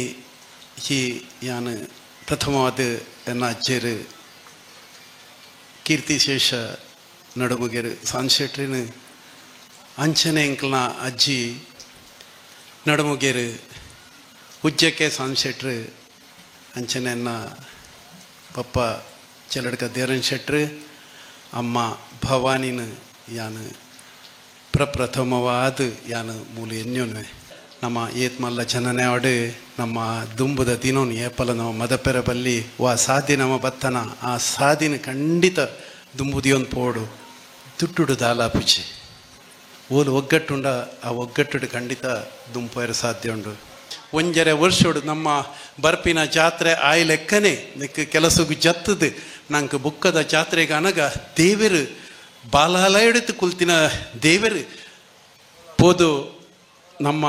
ಈ ಯಾನು ಪ್ರಥಮವಾದ ಎನ್ನ ಅಜ್ಜರು ಕೀರ್ತಿಶೇಷ ನಡುಮುಗೆರು ಸಾನ್ಶೆಟ್ರಿನ ಅಂಚನೆ ಎಂಕ್ಲನ ಅಜ್ಜಿ ನಡುಮುಗೇರು ಉಜ್ಜಕ್ಕೆ ಸಾನ್ಶೆಟ್ರು ಅಂಚನೆ ಎನ್ನ ಪಪ್ಪ ಚೆಲಡ್ಕ ದೇರನ್ ಶೆಟ್ರು ಅಮ್ಮ ಭವಾನಿನ ಯಾನು ಪ್ರಪ್ರಥಮವಾದ ಯಾನು ಮೂಲ ಎನ್ಯೋನ್ವೆ ನಮ್ಮ ಏತ್ಮಲ್ಲ ಜನನೇ ಆಡು ನಮ್ಮ ದುಂಬುದ ದಿನೋನ್ ಏಪಲ ನಮ್ಮ ಮದಪೆರ ಬಲ್ಲಿ ವಾ ಸಾಧಿ ನಮ್ಮ ಬತ್ತನ ಆ ಸಾಧಿನ ಖಂಡಿತ ದುಂಬುದಿಯೊಂದು ಪೋಡು ದುಡ್ಡುಡು ದಾಲಾಪುಚಿ ಓಲು ಒಗ್ಗಟ್ಟುಂಡ ಆ ಒಗ್ಗಟ್ಟುಡು ಖಂಡಿತ ದುಂಪೋಯರ ಸಾಧ್ಯ ಉಂಡು. ಒಂಜರೆ ವರ್ಷೋಡು ನಮ್ಮ ಬರ್ಪಿನ ಜಾತ್ರೆ ಆಯ್ ಲೆಕ್ಕನೆ ನಿಕ್ ಕೆಲಸಗು ಜತ್ತದು ನಂಗೆ ಬುಕ್ಕದ ಜಾತ್ರೆಗೆ ಅನಗ ದೇವರು ಬಾಲಾಲಯಡಿತು ಕುಲ್ತಿನ ದೇವರು ಪೋದು ನಮ್ಮ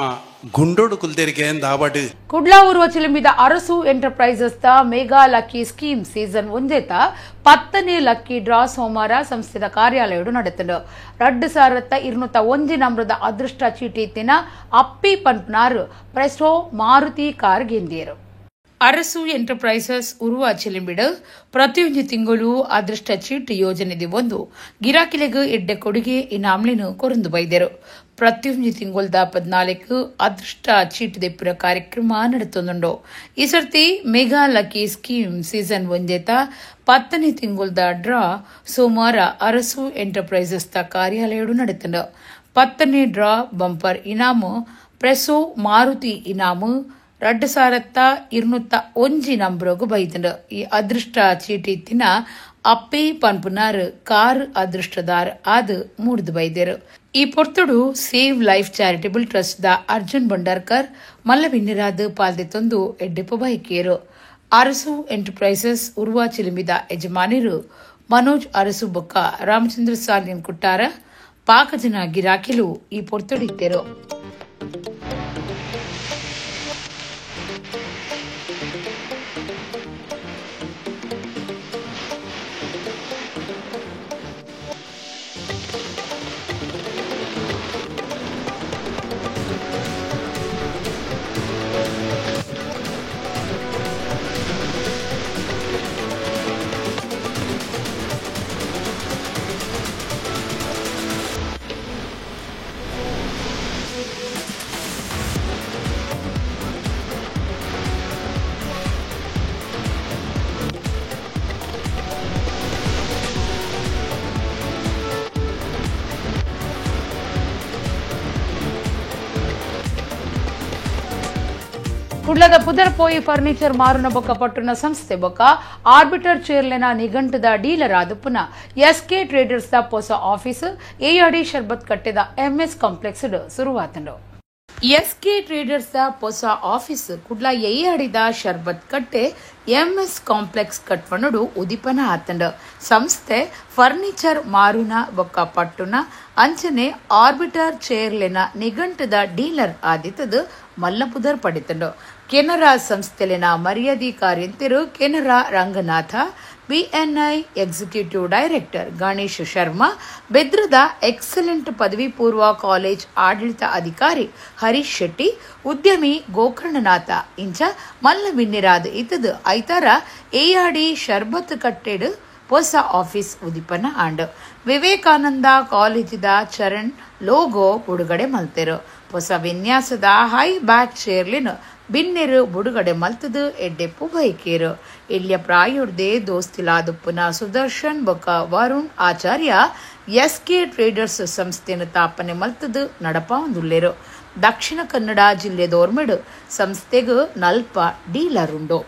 ಗುಂಡೋಡು ಕುಲ್ದೇರಿಗೆ ಆವಡು. ಕುಡ್ಲ ಊರ್ವ ಚಿಲುಮಿದ ಅರಸು enterprises the mega lucky scheme season ಒಂಜೇತ 10ನೇ lucky draw ಸೋಮವಾರ ಸಂಸ್ಥೆದ ಕಾರ್ಯಾಲಯಡು ನಡೆತಂಡು. 2201 ನಂಬರದ ಅದೃಷ್ಟ ಚೀಟಿ ತಿನ ಅಪ್ಪಿ ಪಂಪ್ನಾರು ಪ್ರೆಸ್ಟೋ ಮಾರುತಿ ಕಾರ್ ಗೆಂದಿಯರು. ಅರಸು ಎಂಟರ್ಪ್ರೈಸಸ್ ಉರುವ ಚಿಲಿಂಬಿಡು ಪ್ರತಿಯೊಂದು ತಿಂಗಳು ಅದೃಷ್ಟ ಚೀಟಿ ಯೋಜನೆ ಒಂದು ಗಿರಾಕಿಲೆಗ್ ಎಡ್ಡೆ ಕೊಡುಗೆ ಇನಾಮ್ಲಿನ ಕೊರಂದು ಬೈದರು. ಪ್ರತಿಯೊಂದು ತಿಂಗಳದ 14 ಅದೃಷ್ಟ ಚೀಟಿ ದೆಪ್ಪುರ ಕಾರ್ಯಕ್ರಮ ನಡೆತೊಂದುಂಡು. ಈ ಸರ್ತಿ mega lucky scheme season ಒಂಜೇತ 10ನೇ ತಿಂಗಳದ ಡ್ರಾ ಸೋಮವಾರ ಅರಸು ಎಂಟರ್ಪ್ರೈಸಸ್ ದ ಕಾರ್ಯಾಲಯಡು ನಡೆತಂಡು. 10ನೇ ಡ್ರಾ ಬಂಪರ್ ಇನಾಮು ಪ್ರೆಸೋ ಮಾರುತಿ ಇನಾಮು 2201 ನಂಬರಗು ಬೈತಂಡು. ಈ ಅದೃಷ್ಟ ಚೀಟಿ ತಿನ ಅಪ್ಪೆ ಪನ್ಪುನಾರ್ ಕಾರ್ ಅದೃಷ್ಟದಾರ್ ಆದ್ ಮೂಡ್ದು ಬೈದೇರು. ಈ ಪೊರ್ತುಡು save life charitable trust the Arjun Bhandarkar ಮಲ್ಲವಿನ್ನಿರಾದ್ ಪಾಲ್ದೆ ತಂದು ಎಡ್ಡೆಪ್ಪ ಬೈಕೇರು. ಅರಸು ಎಂಟರ್ಪ್ರೈಸಸ್ ಉರ್ವಾ ಚಿಲಿಮಿದ ಯಜಮಾನಿರು ಮನೋಜ್ ಅರಸು ಬೊಕ್ಕ ರಾಮಚಂದ್ರ ಸಾಲಿನ್ ಕುಟ್ಟಾರ ಪಾಕಜನ ಗಿರಾಕಿಲು ಈ ಪೊರ್ತುಡಿತ್ತೇರು. ಕುಡ್ಲದ ಪುದರ್ಪೋಯಿ ಫರ್ನಿಚರ್ ಮಾರುನ ಬೊಕ್ಕ ಪಟ್ಟುನ ಸಂಸ್ಥೆ ಬೊಕ್ಕ ಆರ್ಬಿಟರ್ ಚೇರ್ಲೆನ ನಿಘಂಟದ ಡೀಲರ್ ಆದುಪ್ಪುನ S K traders the ಪೊಸ ಆಫೀಸ್ ಎಆರ್ಡಿ ಶರ್ಬತ್ ಕಟ್ಟೆದ ಎಂಎಸ್ ಕಾಂಪ್ಲೆಕ್ಸ್ ಶುರುವಾತಂಡು. SK traders the ಹೊಸ ಆಫೀಸ್ ಕುಡ್ಲ ಎಯ್ಯಾಡಿದ ಶರ್ಬತ್ ಕಟ್ಟೆ ಎಂಎಸ್ ಕಾಂಪ್ಲೆಕ್ಸ್ ಕಟ್ವನುಡು ಉದಿಪನ ಆತಂಡ. ಸಂಸ್ಥೆ ಫರ್ನಿಚರ್ ಮಾರುನ ಬೊಕ್ಕ ಪಟ್ಟುನ ಅಂಚನೆ ಆರ್ಬಿಟರ್ ಚೇರ್ಲೆನ ನಿಘಂಟದ ಡೀಲರ್ ಆದಿತ್ತದು ಮಲ್ಲಪುದರ್ ಪಡಿತಂಡು. ಕೆನರಾ ಸಂಸ್ಥೆಲೆನ ಮರ್ಯಾದಿ ಕಾರ್ಯಂತಿರು Canara Ranganatha, BNI executive director Ganesh Sharma, ಬೆದ್ರದ excellent ಪದವಿ ಪೂರ್ವ ಕಾಲೇಜ್ ಆಡಳಿತ ಅಧಿಕಾರಿ ಹರೀಶ್ ಶೆಟ್ಟಿ, ಉದ್ಯಮಿ ಗೋಕರ್ಣನಾಥ ಇಂಚ ಮಲ್ಲ ಬಿನ್ನಿರಾದ ಇತ್ತದು ಐತಾರ ಎಯಾಡಿ ಶರ್ಬತ್ ಕಟ್ಟೆಡ್ ಹೊಸ ಆಫೀಸ್ ಉದಿಪನ ಆಂಡ್. ವಿವೇಕಾನಂದ ಕಾಲೇಜಿದ ಚರಣ್ ಲೋಗೋ ಬಿಡುಗಡೆ ಮಲ್ತೆರು. ಹೊಸ ವಿನ್ಯಾಸದ ಹೈ ಬ್ಯಾಕ್ ಚೇರ್ಲಿನ ಬಿನ್ನೆರು ಬುಡುಗಡೆ ಮಲ್ತದು ಎಡ್ಡೆಪ್ಪು ಬೈಕೇರು. ಇಲ್ಲಿಯ ಪ್ರಾಯುರ್ದೆ ದೋಸ್ತಿಲಾದುಪ್ಪುನ ಸುದರ್ಶನ್ ಬೊಕ್ಕ ವರುಣ್ ಆಚಾರ್ಯ ಎಸ್ಕೆ ಟ್ರೇಡರ್ಸ್ ಸಂಸ್ಥೆಯನ್ನು ತಾಪನೆ ಮಲ್ತದು ನಡಪಾವಂದುಲ್ಲೇರು. ದಕ್ಷಿಣ ಕನ್ನಡ ಜಿಲ್ಲೆ ದೋರ್ಮೆಡು ಸಂಸ್ಥೆಗೂ ನಲ್ಪ ಡೀಲರ್ ಉಂಡು.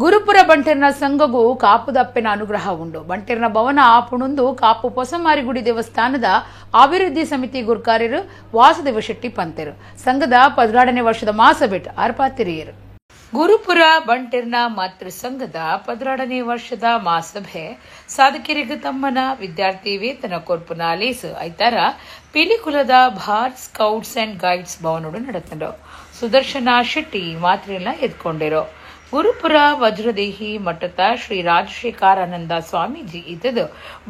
ಗುರುಪುರ ಬಂಟೆರ್ನ ಸಂಘಗೂ ಕಾಪುದಪ್ಪೆನ ಅನುಗ್ರಹ ಉಂಡು. ಬಂಟೆರ್ನ ಭವನ ಆಪುಣುಂದು ಕಾಪು ಪೊಸಮಾರಿಗುಡಿ ದೇವಸ್ಥಾನದ ಅಭಿವೃದ್ಧಿ ಸಮಿತಿ ಗುರ್ಕಾರ್ಯರು ವಾಸುದೇವ ಶೆಟ್ಟಿ ಪಂತೆರು. ಸಂಘದ 12ನೇ ವರ್ಷದ ಮಾಸಬೇಟ್ ಅರ್ಪಾತಿರಿಯರು. ಗುರುಪುರ ಬಂಟೆರ್ನ ಮಾತೃ ಸಂಘದ 12ನೇ ವರ್ಷದ ಮಾಸಭೆ ಸಾಧಕರಿಗೆ ತಮ್ಮನ ವಿದ್ಯಾರ್ಥಿ ವೇತನ ಕೊರ್ಪುನ ಲೇಸು ಐತಾರ ಪಿಲಿಕುಲದ Bharat scouts and guides ಭವನೋಡು ನಡೆತಂಡು. Sudarshana Shetty ಮಾತ್ರೆಲ್ಲ ಎದ್ಕೊಂಡಿರು. Gurupura Vajradehi ಮಠದ ಶ್ರೀ ರಾಜಶೇಖರಾನಂದ ಸ್ವಾಮೀಜಿ ಇದ್ದದು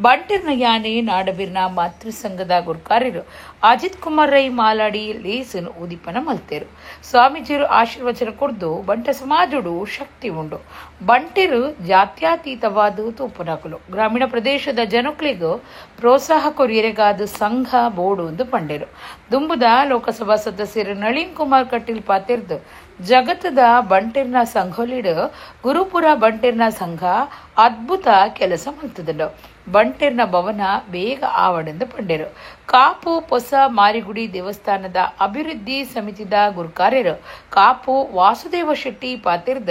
ಬಂಟರ್ನ ಯಾನೆ ನಾಡಬಿರ್ನ ಮಾತೃ ಸಂಘದ ಗುರುಕಾರ್ಯರು ಅಜಿತ್ ಕುಮಾರ್ ರೈ ಮಾಲಾಡಿ ಲೇಸನು ಉದಿಪನ ಮಲ್ತೇರು. ಸ್ವಾಮೀಜಿಯರು ಆಶೀರ್ವಚನ ಕೊಡ್ದು ಬಂಟ ಸಮಾಜಡು ಶಕ್ತಿ ಉಂಡು, ಬಂಟೆರು ಜಾತ್ಯಾತೀತವಾದ ತೂಪುನಕಲು, ಗ್ರಾಮೀಣ ಪ್ರದೇಶದ ಜನಕ್ಳಿಗೂ ಪ್ರೋತ್ಸಾಹ ಕೊರಿಯರೆಗಾದ ಸಂಘ ಬೋರ್ಡು ಎಂದು ಪಂಡೇರು. ದುಂಬುದ ಲೋಕಸಭಾ ಸದಸ್ಯರು ನಳಿನ್ ಕುಮಾರ್ ಕಟೀಲ್ ಪಾತಿರ್ದು ಜಗತ್ತದ ಬಂಟೆರ್ನ ಸಂಘೊಲಿಡು ಗುರುಪುರ ಬಂಟೆರ್ನ ಸಂಘ ಅದ್ಭುತ ಕೆಲಸ ಮಾಡ್ತದಂಡು. ಬಂಟೆರ್ನ ಭವನ ಬೇಗ ಆವಡೆಂದು ಪಂಡೇರು. ಕಾಪು ಪೊಸ ಮಾರಿಗುಡಿ ದೇವಸ್ಥಾನದ ಅಭಿವೃದ್ಧಿ ಸಮಿತಿದ ಗುರುಕಾರ್ಯರು ಕಾಪು ವಾಸುದೇವ ಶೆಟ್ಟಿ ಪಾತಿರ್ದ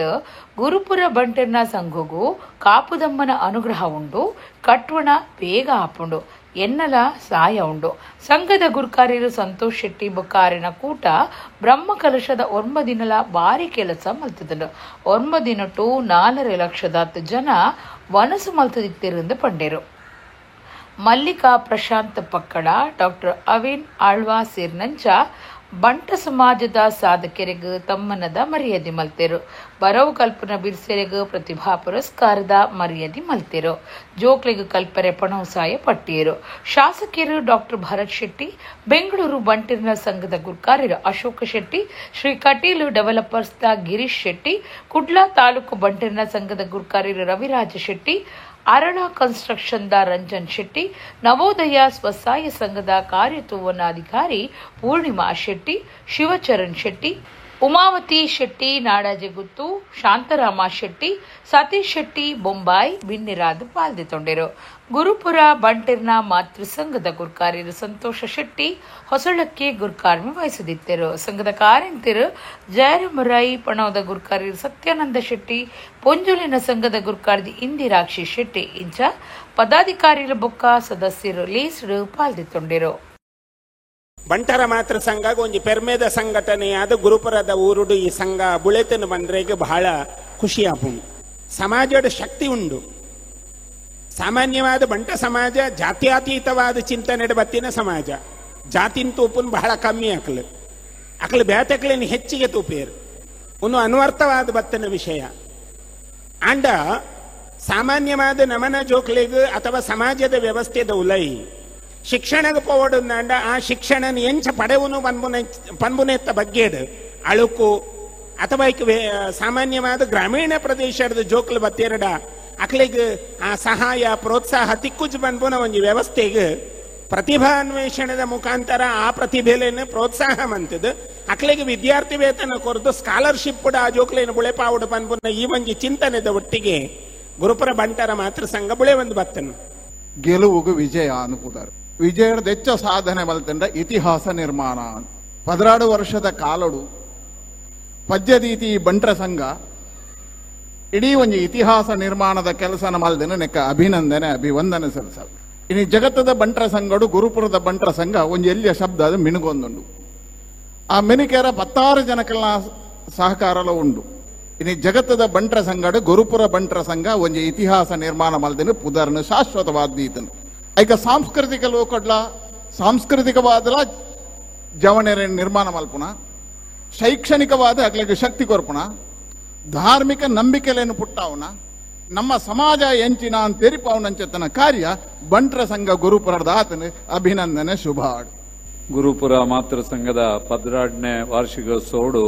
ಗುರುಪುರ ಬಂಟೆರ್ನ ಸಂಘಗೂ ಕಾಪುದಮ್ಮನ ಅನುಗ್ರಹ ಉಂಡು, ಕಟ್ವಣ ಬೇಗ ಆಪುಂಡು ಎನ್ನಲ ಸಾಯ ಉಂಡು. ಸಂಘದ ಗುರುಕಾರ್ಯರು ಸಂತೋಷ್ ಶೆಟ್ಟಿ ಬೊಕ್ಕಾರಿನ ಕೂಟ ಬ್ರಹ್ಮ ಕಲಶದ 9 ದಿನಲ ಭಾರಿ ಕೆಲಸ ಮಲ್ತದಂಡು. 9 ದಿನಟು 4.5 ಲಕ್ಷದಾತ್ ಜನ ವನಸು ಮಲ್ತದಿತ್ತಿರಂದು ಪಂಡೇರು. ಮಲ್ಲಿಕಾ ಪ್ರಶಾಂತ್ ಪಕ್ಕಡ, ಡಾಕ್ಟರ್ ಅವಿನ್ ಆಳ್ವಾ ಸೇರ್ನಂಚ ಬಂಟ ಸಮಾಜದ ಸಾಧಕರಿಗೆ ತಮ್ಮನದ ಮರ್ಯಾದೆ ಮಲ್ತೆರು. ಬರವು ಕಲ್ಪನ ಬಿರ್ಸೆರೆಗ್ ಪ್ರತಿಭಾ ಪುರಸ್ಕಾರದ ಮರ್ಯಾದೆ ಮಲ್ತೆರು. ಜೋಕ್ಲೆಗ್ ಕಲ್ಪರೆ ಪಣವಸಾಯ ಪಟ್ಟಿಯರು. ಶಾಸಕರು ಡಾಕ್ಟರ್ ಭರತ್ ಶೆಟ್ಟಿ, ಬೆಂಗಳೂರು ಬಂಟಿರ್ನ ಸಂಘದ ಗುರ್ಕಾರ್ಯರು Ashoka Shetty, Shri Kateel developers the Girish Shetty, Kudla taluk ಬಂಟಿರ್ನ ಸಂಘದ ಗುರ್ಕಾರ್ಯರು Raviraja Shetty, Arala construction the Ranjan Shetty, Navodaya ಸ್ವಸಹಾಯ ಸಂಘದ ಕಾರ್ಯತುವನಾಧಿಕಾರಿ ಪೂರ್ಣಿಮಾ ಶೆಟ್ಟಿ, ಶಿವಚರಣ್ ಶೆಟ್ಟಿ, ಉಮಾವತಿ ಶೆಟ್ಟಿ ನಾಡಾಜೆಗುತ್ತು, ಶಾಂತರಾಮ ಶೆಟ್ಟಿ, ಸತೀಶ್ ಶೆಟ್ಟಿ ಬೊಂಬಾಯಿ ಬಿನ್ನಿರಾದ್ ಪಾಲ್ದಿತೊಂಡೆರು. ಗುರುಪುರ ಬಂಟಿರ್ನ ಮಾತೃ ಸಂಘದ ಗುರ್ಕಾರ್ಯರು ಸಂತೋಷ ಶೆಟ್ಟಿ ಹೊಸಳಕ್ಕೆ ಗುರ್ಕಾರ್ಮೆ ವಹಿಸದಿದ್ದರು. ಸಂಘದ ಕಾರ್ಯಂತಿರು ಜಯರಾಮರೈ, ಪಣವದ ಗುರ್ಕಾರ್ಯರು ಸತ್ಯಾನಂದ ಶೆಟ್ಟಿ, ಪೊಂಜುಲಿನ ಸಂಘದ ಗುರ್ಕಾರ್ದಿ ಇಂದಿರಾಕ್ಷಿ ಶೆಟ್ಟಿ ಇಂಚ ಪದಾಧಿಕಾರಿಗಳ ಬೊಕ್ಕ ಸದಸ್ಯರು ಲೇಸರು ಪಾಲ್ದಿತೊಂಡೆರು. ಬಂಟರ ಮಾತೃ ಸಂಘ ಒಂಜಿ ಪೆರ್ಮೆದ ಸಂಘಟನೆಯಾದ ಗುರುಪುರದ ಊರುಡು ಈ ಸಂಘ ಬುಳೆತನ ಬಂದ್ರೆಗೆ ಬಹಳ ಖುಷಿಯಾಪುಂಡು. ಸಮಾಜದ ಶಕ್ತಿ ಉಂಡು. ಸಾಮಾನ್ಯವಾದ ಬಂಟ ಸಮಾಜ ಜಾತ್ಯಾತೀತವಾದ ಚಿಂತನೆ ಬತ್ತಿನ ಸಮಾಜ. ಜಾತಿನ ತೂಪುನ್ ಬಹಳ ಕಮ್ಮಿ ಅಕ್ಲು ಅಕ್ಲು ಬೇತಕ್ಲೇನು ಹೆಚ್ಚಿಗೆ ತೂಪೇರು ಒಂದು ಅನ್ವರ್ಥವಾದ ಬತ್ತಿನ ವಿಷಯ. ಆಂಡ ಸಾಮಾನ್ಯವಾದ ನಮನ ಜೋಕ್ಲೆಗ್ ಅಥವಾ ಸಮಾಜದ ವ್ಯವಸ್ಥೆದ ಉಲೈ ಶಿಕ್ಷಣಕ್ಕೆ ಪೋವಡುಂದಾಂಡ ಆ ಶಿಕ್ಷಣ ಎಂಚ ಪಡೆವನು ಪನ್ಬುನೆತ್ತ ಬಗ್ಗೆಡು ಅಳುಕು ಅಥವಾ ಸಾಮಾನ್ಯವಾದ ಗ್ರಾಮೀಣ ಪ್ರದೇಶದ ಜೋಕ್ಲು ಬತ್ತೇರಡ ಅಕ್ಲೆಗ್ ಆ ಸಹಾಯ ಪ್ರೋತ್ಸಾಹ ತಿಕ್ಕುಜ್ ಪನ್ಪುನ ಒಂಜಿ ವ್ಯವಸ್ಥೆಗೆ ಪ್ರತಿಭಾ ಅನ್ವೇಷಣದ ಮುಖಾಂತರ ಆ ಪ್ರತಿಭೆಲೇನು ಪ್ರೋತ್ಸಾಹ ಮಂತದ ಅಕ್ಲೆಗ್ ವಿದ್ಯಾರ್ಥಿ ವೇತನ ಕೊರದು ಸ್ಕಾಲರ್ಶಿಪ್ ಕೂಡ ಆ ಜೋಕ್ಲೇನು ಬುಳೆಪಾವುಡು ಪನ್ಪುನ ಈ ಒಂಜಿ ಚಿಂತನೆದ ಒಟ್ಟಿಗೆ ಗುರುಪುರ ಬಂಟರ ಮಾತೃ ಸಂಘ ಬುಳೆ ಒಂದು ಬತ್ತನು. ಗೆಲುವುಗು ವಿಜಯ ಅನುಕೂಲರು ವಿಜಯದೆಚ್ಚ ಸಾಧನೆ ಮಲ್ತಂಡ ಇತಿಹಾಸ ನಿರ್ಮಾಣ. 12 ವರ್ಷದ ಕಾಲಡು ಪದ್ಯದೀತಿ ಬಂಟ್ರ ಸಂಘ ಇಡೀ ಒಂದು ಇತಿಹಾಸ ನಿರ್ಮಾಣದ ಕೆಲಸನ ಮಲ್ದಿನ ನೆಕ್ಕ ಅಭಿನಂದನೆ ಅಭಿವಂದನೆ ಸಲ್ಲಿಸ. ಇನ್ನು ಜಗತ್ತದ ಬಂಟ್ರ ಸಂಘಡು ಗುರುಪುರದ ಬಂಟ್ರ ಸಂಘ ಒಂದು ಎಲ್ಲಿಯ ಶಬ್ದ ಅದು ಮಿನುಗೊಂದುಂಡು. ಆ ಮಿನಿಕೆರ 16 ಜನಕ್ಕೆಲ್ಲ ಸಹಕಾರಲ ಉಂಡು. ಇನ್ನು ಜಗತ್ತದ ಬಂಟ್ರ ಸಂಘಡು ಗುರುಪುರ ಬಂಟ್ರ ಸಂಘ ಒಂದು ಇತಿಹಾಸ ನಿರ್ಮಾಣ ಮಲ್ದಿನ ಪುದರ್ನ ಶಾಶ್ವತವಾದೀತನು. ಐಕ ಸಾಂಸ್ಕೃತಿಕ ಲೋಕಡ್ಲ ಸಾಂಸ್ಕೃತಿಕವಾದಲ ಜವಣೆರೆ ನಿರ್ಮಾಣ ಮಲ್ಪುಣ, ಶೈಕ್ಷಣಿಕವಾದ ಅಗ್ಲಿಗೆ ಶಕ್ತಿ ಕೊರ್ಪುಣ, ಧಾರ್ಮಿಕ ನಂಬಿಕೆಲೇನು ಪುಟ್ಟಾವನ, ನಮ್ಮ ಸಮಾಜ ಎಂಚಿನ ತೆರಿಪಾವನಂಚತನ ಕಾರ್ಯ ಬಂಟ್ರ ಸಂಘ ಗುರುಪುರದ ಆತನ ಅಭಿನಂದನೆ ಶುಭ. ಗುರುಪುರ ಮಾತೃ ಸಂಘದ 12ನೇ ವಾರ್ಷಿಕೋತ್ಸವಡು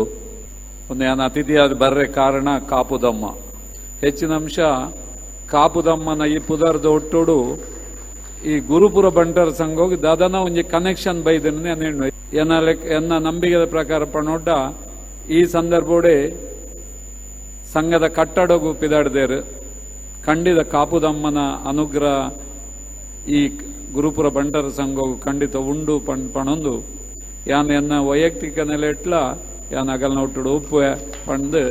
ಒಂದು ಯಾನ ಅತಿಥಿಯಾದ ಬರ್ರೆ ಕಾರಣ ಕಾಪುದಮ್ಮ. ಹೆಚ್ಚಿನ ಅಂಶ ಕಾಪುದಮ್ಮನ ಈ ಪುದರ್ದ ಒಟ್ಟೋಡು ಈ ಗುರುಪುರ ಬಂಟರ ಸಂಘ ದಾದನ ಒಂಜಿ ಕನೆಕ್ಷನ್ ಬೈದನೆ ಎನ್ನ ನಂಬಿಕೆದ ಪ್ರಕಾರ ಪಣೋಟ ಈ ಸಂದರ್ಭೋಡೆ ಸಂಘದ ಕಟ್ಟಡಗೂ ಪಿದಾಡ್ದೇರು ಖಂಡಿತ ಕಾಪುದಮ್ಮನ ಅನುಗ್ರಹ ಈ ಗುರುಪುರ ಬಂಟರ ಸಂಘವು ಖಂಡಿತ ಉಂಡು ಪಣೊಂದು ಯಾನ್ ಎನ್ನ ವೈಯಕ್ತಿಕ ನೆಲೆ ಇಟ್ಲ ಯಾನ್ ಅಗಲ್ನ ಒಟ್ಟುಡು ಉಪ್ಪು ಪಂಡು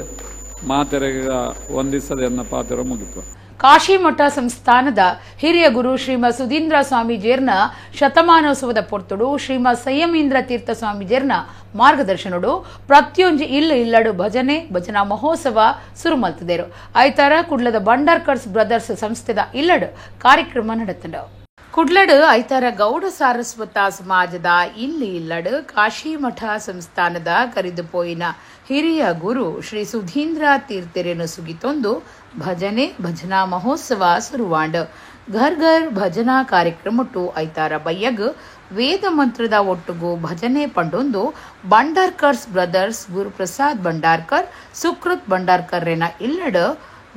ಮಾತೆರೆಗ ವಂದಿಸದ ಎನ್ನ ಪಾತ್ರ ಮುಗಿತು. ಕಾಶಿಮಠ ಸಂಸ್ಥಾನದ ಹಿರಿಯ ಗುರು ಶ್ರೀಮ ಸುಧೀಂದ್ರ ಸ್ವಾಮೀಜಿಯರ್ನ ಶತಮಾನೋತ್ಸವದ ಪೊರ್ತುಡು ಶ್ರೀಮ ಸಂಯಮೀಂದ್ರ ತೀರ್ಥ ಸ್ವಾಮೀಜಿಯರ್ನ ಮಾರ್ಗದರ್ಶನಡು ಪ್ರತಿಯೊಂಜಿ ಇಲ್ಲು ಇಲ್ಲಡು ಭಜನೆ ಭಜನಾ ಮಹೋತ್ಸವ ಸುರುಮಲ್ತಿದರು. ಐತಾರ ಕುಡ್ಲದ ಭಂಡಾರ್ಕರ್ಸ್ ಬ್ರದರ್ಸ್ ಸಂಸ್ಥೆದ ಇಲ್ಲಡು ಕಾರ್ಯಕ್ರಮ ನಡೆತಂಡು. ಕುಡ್ಲಡು ಐತಾರ ಗೌಡ ಸಾರಸ್ವತ ಸಮಾಜದ ಇಲ್ಲಿ ಇಲ್ಲಡು ಕಾಶಿಮಠ ಸಂಸ್ಥಾನದ ಕರಿದುಪೋಯಿನ ಹಿರಿಯ ಗುರು ಶ್ರೀ ಸುಧೀಂದ್ರ ತೀರ್ಥೆರೆನು ಸುಗಿತೊಂದು ಭಜನೆ ಭಜನಾ ಮಹೋತ್ಸವ ಸುರುವಾಂಡ್. ಘರ್ ಘರ್ ಭಜನಾ ಕಾರ್ಯಕ್ರಮಟ್ಟು ಐತಾರ ಬಯ್ಯಗ್ ವೇದ ಮಂತ್ರದ ಒಟ್ಟುಗು ಭಜನೆ ಪಂಡೊಂದು ಭಂಡಾರ್ಕರ್ಸ್ ಬ್ರದರ್ಸ್ ಗುರುಪ್ರಸಾದ್ ಭಂಡಾರ್ಕರ್ ಸುಕೃತ್ ಭಂಡಾರ್ಕರ್ರೆನ ಇಲ್ಲಡು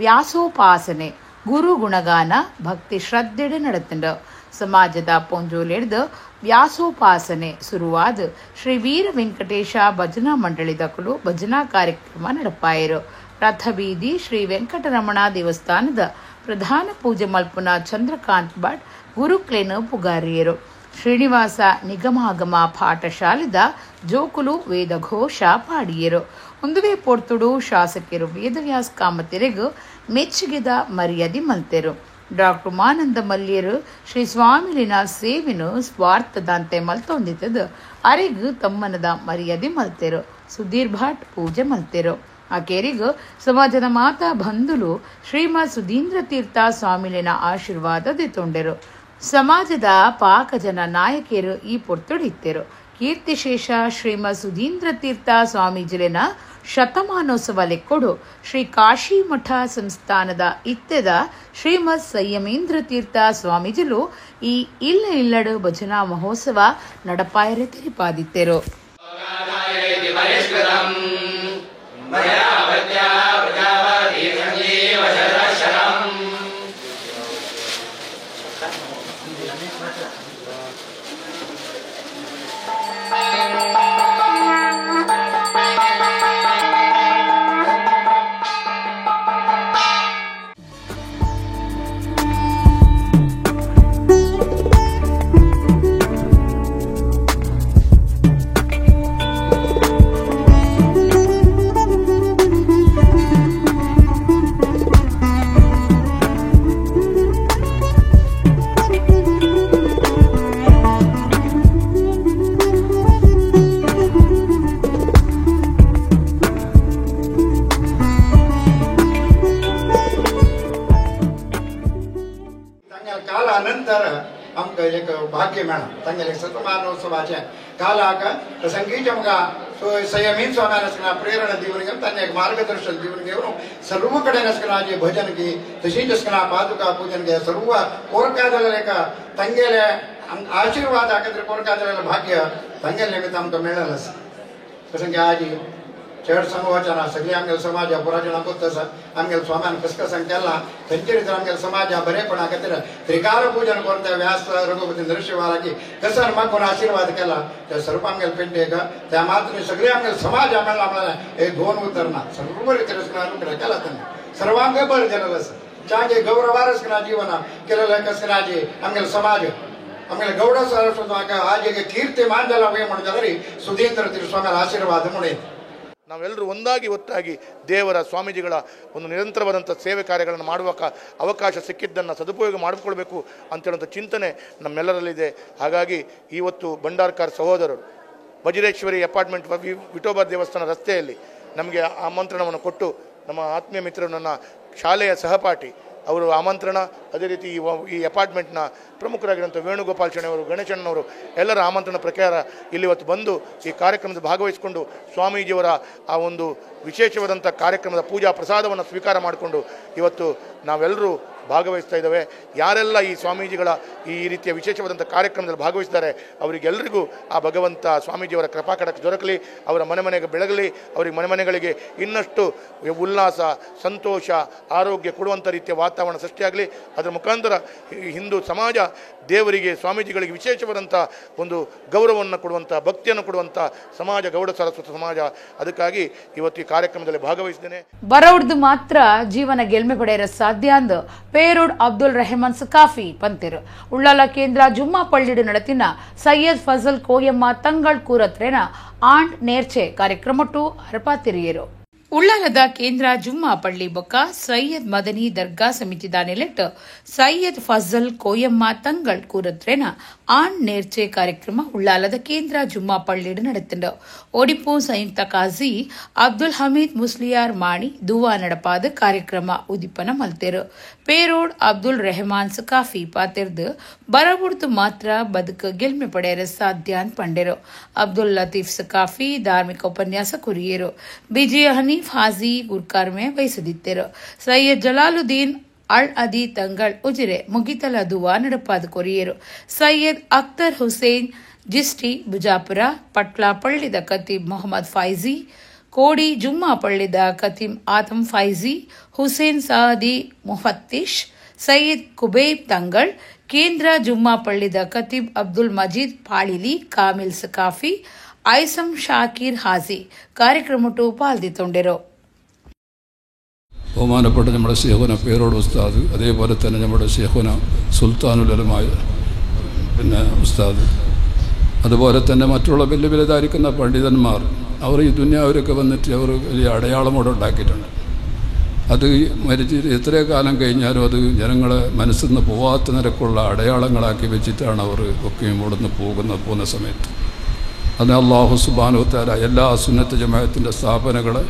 ವ್ಯಾಸೋಪಾಸನೆ ಗುರು ಗುಣಗಾನ ಭಕ್ತಿ ಶ್ರದ್ಧೆಡೆ ನಡೆತಂಡು. ಸಮಾಜದ ಪೊಂಜೋಲೆಡ್ದು ವ್ಯಾಸೋಪಾಸನೆ ಸುರುವಾದ ಶ್ರೀ ವೀರ ವೆಂಕಟೇಶ ಭಜನಾ ಮಂಡಳಿದಕಲು ಭಜನಾ ಕಾರ್ಯಕ್ರಮ ನಡಪಾಯರು. ರಥಬೀದಿ ಶ್ರೀ ವೆಂಕಟರಮಣ ದೇವಸ್ಥಾನದ ಪ್ರಧಾನ ಪೂಜೆ ಮಲ್ಪುನ ಚಂದ್ರಕಾಂತ್ ಭಟ್ ಗುರುಕ್ಲೇನು ಪುಗಾರಿಯರು. ಶ್ರೀನಿವಾಸ ನಿಗಮಾಗಮ ಪಾಠಶಾಲೆದ ಜೋಕುಲು ವೇದಘೋಷ ಪಾಡಿಯರು. ಒಂದುವೇ ಪೊರ್ತುಡು ಶಾಸಕರು ವೇದವ್ಯಾಸ ಕಾಮತಿರೆಗು ಮೆಚ್ಚುಗೆದ ಮರ್ಯಾದೆ ಮಲ್ತೆರು. ಡಾಕ್ಟರ್ ಮಾನಂದ ಮಲ್ಯರು ಶ್ರೀ ಸ್ವಾಮಿಲಿನ ಸೇವೆನು ಸ್ವಾರ್ಥದಂತೆ ಮಲ್ತೊಂದಿತ್ತದು ಅರೆಗು ತಮ್ಮನದ ಮರ್ಯಾದೆ ಮಲ್ತೆರು. ಸುಧೀರ್ ಭಟ್ ಪೂಜೆ ಮಲ್ತೆರು. ಆಕೆರಿಗು ಸಮಾಜದ ಮಾತಾ ಬಂಧುಲು ಶ್ರೀಮದ್ ಸುಧೀಂದ್ರ ತೀರ್ಥ ಸ್ವಾಮಿಲಿನ ಆಶೀರ್ವಾದ ದೆತೊಂಡೆರು. ಸಮಾಜದ ಪಾಕಜನ ನಾಯಕಿಯರು ಈ ಪೊರ್ತುಡಿತ್ತೆರು. ಕೀರ್ತಿಶೇಷ ಶ್ರೀಮ ಸುಧೀಂದ್ರ ತೀರ್ಥ ಸ್ವಾಮೀಜಿಲೆನ ಶತಮಾನೋತ್ಸವ ಲೆಕ್ಕೊಡು ಶ್ರೀ ಕಾಶಿ ಮಠ ಸಂಸ್ಥಾನದ ಇತ್ತೆದ ಶ್ರೀಮದ್ ಸಂಯಮೇಂದ್ರ ತೀರ್ಥ ಸ್ವಾಮೀಜಿಲು ಈ ಇಲ್ಲ ಇಲ್ಲಡು ಭಜನಾ ಮಹೋತ್ಸವ ನಡಪಾಯರೆ ತೆರಿಪಾದಿತ್ತೆರು. एक भाग्य मेळ्ळां तांगेले शतमानोत्सवाचें कालाक संगीत आमकां संयमीन स्वाम्यान आसतना प्रेरणा दिवन घेवन तांचे एक मार्गदर्शन दिवन घेवन सर्व कडेन आसतना जे भजन की तशीच आसतना पादुका पूजन घे सर्व कोरका जाल्यार एका तांगेले आशीर्वाद खातीर कोरका जाल्यार भाग्य तांगेले निमित्त आमकां मेळ्ळें आसा. तशें की आजी चड संगवचना सगळी आमगेले समाजा पुराजणां गोत आसा आमगेले स्वाम्यान कस केला खंयचे रितीन आमगेले समाजा बरेपणा खातीर त्रिकाल पूजन करून त्या व्यास रघुपती नरशिवालाकी कसन मागून आशीर्वाद केला त्या सर्व आमगेले पेंडेक त्या मात्र सगळे आमगेले समाजा मेळ्ळा म्हळ्यार एक दोन उतर ना सर्व रितीन अनुग्रह केला तांणी सर्वांक बरें केलेलें आसा चांगे गौरवार जीवना केलेलें कसनाजी आमगेले समाज आमगेले गौड सरस्वत आज एक कीर्ತಿ मान जाला म्हणून जाल्यार सुधींद्र स्वाम्याला ಆಶೀರ್ವಾದ म्हणून ನಾವೆಲ್ಲರೂ ಒಂದಾಗಿ ಒಟ್ಟಾಗಿ ದೇವರ ಸ್ವಾಮೀಜಿಗಳ ಒಂದು ನಿರಂತರವಾದಂಥ ಸೇವೆ ಕಾರ್ಯಗಳನ್ನು ಮಾಡುವ ಅವಕಾಶ ಸಿಕ್ಕಿದ್ದನ್ನು ಸದುಪಯೋಗ ಮಾಡಿಕೊಳ್ಬೇಕು ಅಂತೇಳುವಂಥ ಚಿಂತನೆ ನಮ್ಮೆಲ್ಲರಲ್ಲಿದೆ. ಹಾಗಾಗಿ ಇವತ್ತು ಭಂಡಾರ್ಕರ್ ಸಹೋದರರು ವಜ್ರೇಶ್ವರಿ ಅಪಾರ್ಟ್ಮೆಂಟ್ ವಿಠೋಬಾ ದೇವಸ್ಥಾನ ರಸ್ತೆಯಲ್ಲಿ ನಮಗೆ ಆಮಂತ್ರಣವನ್ನು ಕೊಟ್ಟು ನಮ್ಮ ಆತ್ಮೀಯ ಮಿತ್ರರು ನನ್ನ ಶಾಲೆಯ ಸಹಪಾಠಿ ಅವರು ಆಮಂತ್ರಣ, ಅದೇ ರೀತಿ ಈ ಅಪಾರ್ಟ್ಮೆಂಟ್ನ ಪ್ರಮುಖರಾಗಿರುವಂಥ ವೇಣುಗೋಪಾಲ್ ಶೆಣೆಯವರು, ಗಣೇಶಣ್ಣವರು ಎಲ್ಲರ ಆಮಂತ್ರಣ ಪ್ರಕಾರ ಇಲ್ಲಿ ಇವತ್ತು ಬಂದು ಈ ಕಾರ್ಯಕ್ರಮದಲ್ಲಿ ಭಾಗವಹಿಸಿಕೊಂಡು ಸ್ವಾಮೀಜಿಯವರ ಆ ಒಂದು ವಿಶೇಷವಾದಂಥ ಕಾರ್ಯಕ್ರಮದ ಪೂಜಾ ಪ್ರಸಾದವನ್ನು ಸ್ವೀಕಾರ ಮಾಡಿಕೊಂಡು ಇವತ್ತು ನಾವೆಲ್ಲರೂ ಭಾಗವಹಿಸ್ತಾ ಇದ್ದೇವೆ. ಯಾರೆಲ್ಲ ಈ ಸ್ವಾಮೀಜಿಗಳ ಈ ರೀತಿಯ ವಿಶೇಷವಾದಂಥ ಕಾರ್ಯಕ್ರಮದಲ್ಲಿ ಭಾಗವಹಿಸಿದ್ದಾರೆ ಅವರಿಗೆಲ್ಲರಿಗೂ ಆ ಭಗವಂತ ಸ್ವಾಮೀಜಿಯವರ ಕೃಪಾಕಟಾಕ್ಷ ದೊರಕಲಿ, ಅವರ ಮನೆ ಮನೆಗೆ ಬೆಳಗಲಿ, ಅವರಿಗೆ ಮನೆ ಮನೆಗಳಿಗೆ ಇನ್ನಷ್ಟು ಉಲ್ಲಾಸ, ಸಂತೋಷ, ಆರೋಗ್ಯ ಕೊಡುವಂಥ ರೀತಿಯ ವಾತಾವರಣ ಸೃಷ್ಟಿಯಾಗಲಿ. ಅದರ ಮುಖಾಂತರ ಹಿಂದೂ ಸಮಾಜ ದೇವರಿಗೆ, ಸ್ವಾಮೀಜಿಗಳಿಗೆ ವಿಶೇಷವಾದಂಥ ಒಂದು ಗೌರವವನ್ನು ಕೊಡುವಂಥ, ಭಕ್ತಿಯನ್ನು ಕೊಡುವಂಥ ಸಮಾಜ ಗೌಡ ಸರಸ್ವತ ಸಮಾಜ. ಅದಕ್ಕಾಗಿ ಇವತ್ತು ಈ ಕಾರ್ಯಕ್ರಮದಲ್ಲಿ ಭಾಗವಹಿಸಿದ್ದೇನೆ. ಬರವಡ್ದು ಮಾತ್ರ ಜೀವನ ಗೆಲ್ಮೆ ಪಡೆಯಲು ಸಾಧ್ಯ ಅಂದು ಪೇರೋಡ್ ಅಬ್ದುಲ್ ರೆಹಮಾನ್ ಸಕಾಫಿ ಪಂತಿರು. ಉಳ್ಳಾಲ ಕೇಂದ್ರ ಜುಮ್ಮಾ ಪಳ್ಳಿಡು ನಡತಿನ ಸೈಯದ್ ಫಜಲ್ ಕೋಯಮ್ಮ ತಂಗಳ್ ಕೂರತ್ರೇನ ಆಂಡ್ ನೇರ್ಚೆ ಕಾರ್ಯಕ್ರಮಟ್ಟು ಹರಪಾತಿರಿಯರು. ಉಳ್ಳಾಲದ ಕೇಂದ್ರ ಜುಮ್ಮಾ ಪಳ್ಳಿ ಬೊಕ್ಕ ಸೈಯದ್ ಮದನಿ ದರ್ಗಾ ಸಮಿತಿದ ನೆಲೆಟ್ ಸೈಯದ್ ಫಜಲ್ ಕೋಯಮ್ಮ ತಂಗಳ್ ಕೂರತ್ರೇನ ಆಂಡ್ ನೇರ್ಚೆ ಕಾರ್ಯಕ್ರಮ ಉಳ್ಳಾಲದ ಕೇಂದ್ರ ಜುಮ್ಮಾ ಪಳ್ಳಿಡು ನಡೆತಂಡು. ಒಡಿಪು ಸಂಯುಕ್ತ ಕಾಜಿ ಅಬ್ದುಲ್ ಹಮೀದ್ ಮುಸ್ಲಿಯಾರ್ ಮಾಣಿ ದುವಾ ನಡಪಾದ ಕಾರ್ಯಕ್ರಮ ಉದಿಪನ ಮಲ್ತೆರು. ಪೇರೋಡ್ ಅಬ್ದುಲ್ ರೆಹಮಾನ್ ಸಕಾಫಿ ಪಾತೆರ್ದು ಬರಬುಡ್ದು ಮಾತ್ರ ಬದುಕು ಗೆಲ್ಮೆ ಪಡೆಯಲು ಸಾಧ್ಯ ಅಂತ ಪಂಡೆರು. ಅಬ್ದುಲ್ ಲತೀಫ್ ಸಕಾಫಿ ಧಾರ್ಮಿಕ ಉಪನ್ಯಾಸ ಕುರಿಯರು. ಬಿಜೆ ಹನೀಫ್ ಹಾಜಿ ಗುರ್ಕಾರ್ಮೆ ವಹಿಸದಿತ್ತರು. ಸೈಯದ್ ಜಲಾಲುದ್ದೀನ್ ಅಲ್ ಅದಿ ತಂಗಳ್ ಉಜಿರೆ ಮುಗಿತಲ ದುವಾ ನಡಪಾದ ಕೊರಿಯರು. ಸೈಯದ್ ಅಖ್ತರ್ ಹುಸೇನ್ ಜಿಸ್ಟಿ ಬುಜಾಪುರ, ಪಟ್ಲಾ ಪಳ್ಳಿದ ಖತೀಬ್ ಮೊಹಮ್ಮದ್ ಫೈಜಿ, ಕೋಡಿ ಜುಮ್ಮಾ ಪಳ್ಳಿದ ಖತೀಬ್ ಆತಂ ಫೈಜಿ, ಹುಸೇನ್ ಸಾದಿ ಮುಫತ್ತಿಶ್, ಸೈಯದ್ ಕುಬೇಬ್ ತಂಗಳ್, ಕೇಂದ್ರ ಜುಮ್ಮಾ ಪಳ್ಳಿದ ಖತೀಬ್ ಅಬ್ದುಲ್ ಮಜೀದ್ ಪಾಳಿಲಿ, ಕಾಮಿಲ್ ಸಕಾಫಿ, ಐಸಂ ಶಾಕೀರ್ ಹಾಜಿ ಕಾರ್ಯಕ್ರಮಟ್ಟು ಪಾಲ್ದಿತ್ತೊಂಡಿರು. ബഹുമാനപ്പെട്ട നമ്മുടെ ശേഖുന പേരോട് ഉസ്താദ്, അതേപോലെ തന്നെ നമ്മുടെ ശേഖുന സുൽത്താനുലമായ പിന്നെ ഉസ്താദ്, അതുപോലെ തന്നെ മറ്റുള്ള വലിയ വിലതായിരിക്കുന്ന പണ്ഡിതന്മാർ, അവർ ഈ ദുന്യാവരൊക്കെ വന്നിട്ട് അവർ വലിയ അടയാളമോടെ ഉണ്ടാക്കിയിട്ടുണ്ട്. അത് മരിച്ച് എത്ര കാലം കഴിഞ്ഞാലും അത് ജനങ്ങളെ മനസ്സിൽ നിന്ന് പോവാത്ത നിരക്കുള്ള അടയാളങ്ങളാക്കി വെച്ചിട്ടാണ് അവർ ഒക്കെയും ഇവിടുന്ന് പോകുന്ന സമയത്ത്. അത് അള്ളാഹു സുബ്ഹാനഹു വതആല എല്ലാ സുന്നത്ത് ജമാഅത്തിൻ്റെ സ്ഥാപനങ്ങളെ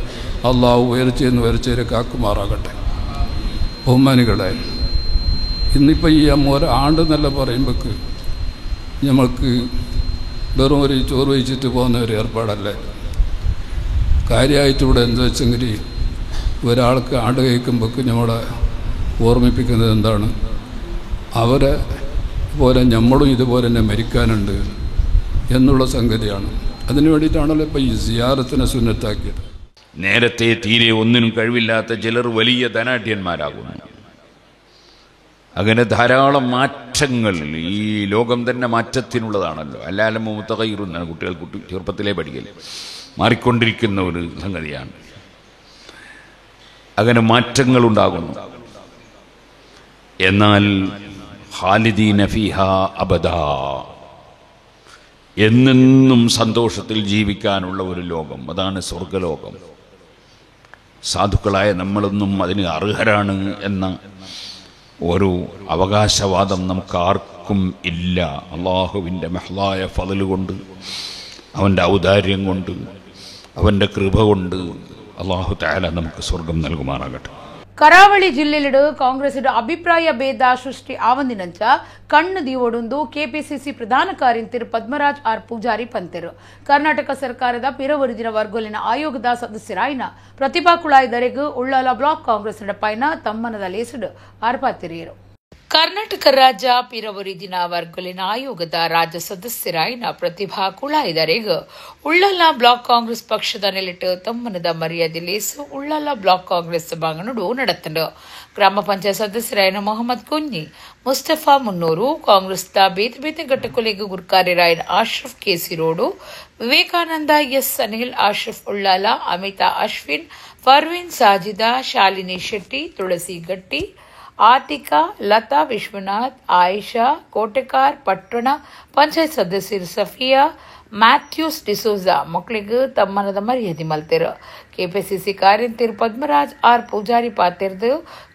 അള്ളാഹു ഉയർച്ചയെന്ന് ഉയർച്ചയിൽ കാക്കുമാറാകട്ടെ. ബഹുമാനികളെ, ഇന്നിപ്പോൾ ഈ ഒരാണ്ടെന്നല്ല പറയുമ്പോൾക്ക് ഞമ്മൾക്ക് വെറും ഒരു ചോറ് വഹിച്ചിട്ട് പോകുന്ന ഒരു ഏർപ്പാടല്ല. കാര്യമായിട്ട് ഇവിടെ എന്താ വെച്ചെങ്കിൽ ഒരാൾക്ക് ആണ്ട് കഴിക്കുമ്പോഴേക്ക് നമ്മളെ ഓർമ്മിപ്പിക്കുന്നത് എന്താണ്? അവരെ പോലെ നമ്മളും ഇതുപോലെ തന്നെ മരിക്കാനുണ്ട് എന്നുള്ള സംഗതിയാണ്. അതിനു വേണ്ടിയിട്ടാണല്ലോ ഇപ്പോൾ ഈ സിയാറത്തിനെ സുന്നത്താക്കിയത്. നേരത്തെ തീരെ ഒന്നിനും കഴിവില്ലാത്ത ചിലർ വലിയ ധനാഢ്യന്മാരാകുന്നു. അങ്ങനെ ധാരാളം മാറ്റങ്ങൾ ഈ ലോകം തന്നെ മാറ്റത്തിനുള്ളതാണല്ലോ. അല്ലാലും മുത്തകൈറുന്നാണ് കുട്ടികൾ ചെറുപ്പത്തിലേ പഠിക്കൽ, മാറിക്കൊണ്ടിരിക്കുന്ന ഒരു സംഗതിയാണ്. അങ്ങനെ മാറ്റങ്ങളുണ്ടാകുന്നു. എന്നാൽ ഖാലിദീന ഫീഹാ അബദാ, എന്നെന്നും സന്തോഷത്തിൽ ജീവിക്കാനുള്ള ഒരു ലോകം, അതാണ് സ്വർഗലോകം. സാധുക്കളായ നമ്മളൊന്നും അതിന് അർഹരാണ് എന്ന ഒരു അവകാശവാദം നമുക്കാർക്കും ഇല്ല. അള്ളാഹുവിൻ്റെ മഹ്ലായ ഫള് കൊണ്ട്, അവൻ്റെ ഔദാര്യം കൊണ്ട്, അവൻ്റെ കൃപ കൊണ്ട് അള്ളാഹു തആല നമുക്ക് സ്വർഗം നൽകുമാറാകട്ടെ. ಕರಾವಳಿ ಜಿಲ್ಲೆಲಿಡು ಕಾಂಗ್ರೆಸ್ ಅಭಿಪ್ರಾಯ ಭೇದ ಸೃಷ್ಟಿ ಆವಂದಿನಂಚ ಕಣ್ಣು ದೀವೊಡುಂದು ಕೆಪಿಸಿಸಿ ಪ್ರಧಾನ ಕಾರ್ಯಂತಿರು ಪದ್ಮರಾಜ್ ಆರ್ ಪೂಜಾರಿ ಪಂತೆರು. ಕರ್ನಾಟಕ ಸರ್ಕಾರದ ಪಿರವರಿದಿನ ವರ್ಗೊಲಿನ ಆಯೋಗದ ಸದಸ್ಯರಾಯಿನ ಪ್ರತಿಭಾ ಕುಳಾಯಿದರೆಗು ಉಳ್ಳಾಲ ಬ್ಲಾಕ್ ಕಾಂಗ್ರೆಸ್ ನಡಪಾಯಿನ ತಮ್ಮನದ ಲೇಸುಡು ಆರ್ಪಾತಿರಿಯರು. ಕರ್ನಾಟಕ ರಾಜ್ಯ ಪಿರವರಿದಿನ ವರ್ಗೊಲಿನ ಆಯೋಗದ ರಾಜ್ಯ ಸದಸ್ಯರಾಯಿನ ಪ್ರತಿಭಾ ಕುಳಾಯಿದರೆಗು ಉಳ್ಳಾಲ ಬ್ಲಾಕ್ ಕಾಂಗ್ರೆಸ್ ಪಕ್ಷದ ನೆಲೆಟ್ಟು ತಮ್ಮನದ ಮರ್ಯಾದೆ ಲೇಸು ಉಳ್ಳಾಲ ಬ್ಲಾಕ್ ಕಾಂಗ್ರೆಸ್ ಸಭಾಂಗಣಡು ನಡೆತಂಡು. ಗ್ರಾಮ ಪಂಚಾಯತ್ ಸದಸ್ಯರಾಯಿನ ಮೊಹಮ್ಮದ್ ಕುഞ്ഞಿ, ಮುಸ್ತಫಾ ಮುನ್ನೂರು, ಕಾಂಗ್ರೆಸ್ದ ಬೇತೆ ಬೇತೆ ಘಟಕಲೆಗು ಗುರ್ಕಾರ್ಯರಾಯಿನ Ashraf KC road, Vivekananda S Anil, Ashraf Ullal, Amitha Ashwin, Parveen Sajida, Shalini Shetty, Tulasi Gatti, Atika, Latha Vishwanath, Ayesha Kotekar, ಪಟ್ಟಣ ಪಂಚಾಯತ್ ಸದಸ್ಯರು ಸಫಿಯಾ ಮ್ಯಾಥ್ಯೂಸ್ ಡಿಸೋಜಾ ಮಕ್ಕಳಿಗೆ ತಮ್ಮನದ ಮರ್ಯಾದೆ ಮಲ್ತೆರು. ಕೆಪಿಸಿಸಿ ಕಾರ್ಯಂತಿರು ಪದ್ಮರಾಜ್ ಆರ್ ಪೂಜಾರಿ ಪಾತೆರ್ದು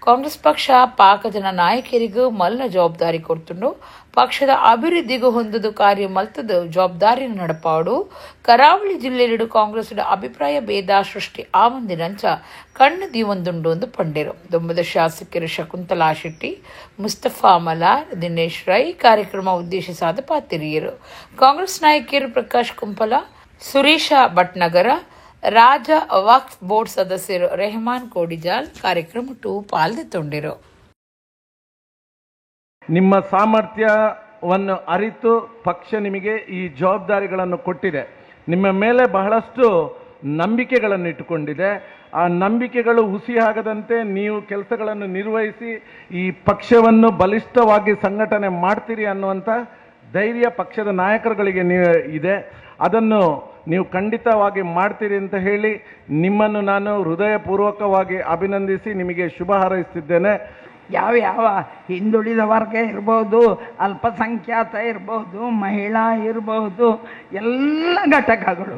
ಕಾಂಗ್ರೆಸ್ ಪಕ್ಷ ಪಾಕ ಜನ ನಾಯಕರಿಗೂ ಮಲ್ಲ ಜವಾಬ್ದಾರಿ ಕೊಡ್ತುಂಡು, ಪಕ್ಷದ ಅಭಿವೃದ್ಧಿಗೂ ಹೊಂದದು ಕಾರ್ಯ ಮಲ್ತದು ಜವಾಬ್ದಾರಿ ನಡಪಾಡು. ಕರಾವಳಿ ಜಿಲ್ಲೆಯಲ್ಲಿಡು ಕಾಂಗ್ರೆಸ್ ಅಭಿಪ್ರಾಯ ಭೇದ ಸೃಷ್ಟಿ ಆವಂದಿನಂಚ ಕಣ್ಣು ದೀವೊಂದುಂಡು ಎಂದು ಪಂಡೇರು. ದುಂಬದ ಶಾಸಕರು ಶಕುಂತಲಾ ಶೆಟ್ಟಿ, ಮುಸ್ತಫಾ ಮಲಾರ್, ದಿನೇಶ್ ರೈ ಕಾರ್ಯಕ್ರಮ ಉದ್ದೇಶಿಸಾದ ಪಾತಿರಿಯರು. ಕಾಂಗ್ರೆಸ್ ನಾಯಕಿಯರು ಪ್ರಕಾಶ್ ಕುಂಪಲ, ಸುರೇಶ ಭಟ್ನಗರ, ರಾಜ ವಕ್ಫ್ ಬೋರ್ಡ್ ಸದಸ್ಯರು ರೆಹಮಾನ್ ಕೋಡಿಜಾಲ್ ಕಾರ್ಯಕ್ರಮ ಟು ಪಾಲ್ಗೊಂಡಿರು. ನಿಮ್ಮ ಸಾಮರ್ಥ್ಯವನ್ನು ಅರಿತು ಪಕ್ಷ ನಿಮಗೆ ಈ ಜವಾಬ್ದಾರಿಗಳನ್ನು ಕೊಟ್ಟಿದೆ. ನಿಮ್ಮ ಮೇಲೆ ಬಹಳಷ್ಟು ನಂಬಿಕೆಗಳನ್ನು ಇಟ್ಟುಕೊಂಡಿದೆ. ಆ ನಂಬಿಕೆಗಳು ಹುಸಿಯಾಗದಂತೆ ನೀವು ಕೆಲಸಗಳನ್ನು ನಿರ್ವಹಿಸಿ ಈ ಪಕ್ಷವನ್ನು ಬಲಿಷ್ಠವಾಗಿ ಸಂಘಟನೆ ಮಾಡ್ತೀರಿ ಅನ್ನುವಂಥ ಧೈರ್ಯ ಪಕ್ಷದ ನಾಯಕರುಗಳಿಗೆ ನೀವು ಇದೆ. ಅದನ್ನು ನೀವು ಖಂಡಿತವಾಗಿ ಮಾಡ್ತೀರಿ ಅಂತ ಹೇಳಿ ನಿಮ್ಮನ್ನು ನಾನು ಹೃದಯಪೂರ್ವಕವಾಗಿ ಅಭಿನಂದಿಸಿ ನಿಮಗೆ ಶುಭ ಹಾರೈಸುತ್ತಿದ್ದೇನೆ. ಯಾವ ಯಾವ ಹಿಂದುಳಿದ ವರ್ಗ ಇರ್ಬೋದು, ಅಲ್ಪಸಂಖ್ಯಾತ ಇರ್ಬೋದು, ಮಹಿಳಾ ಇರ್ಬೋದು, ಎಲ್ಲ ಘಟಕಗಳು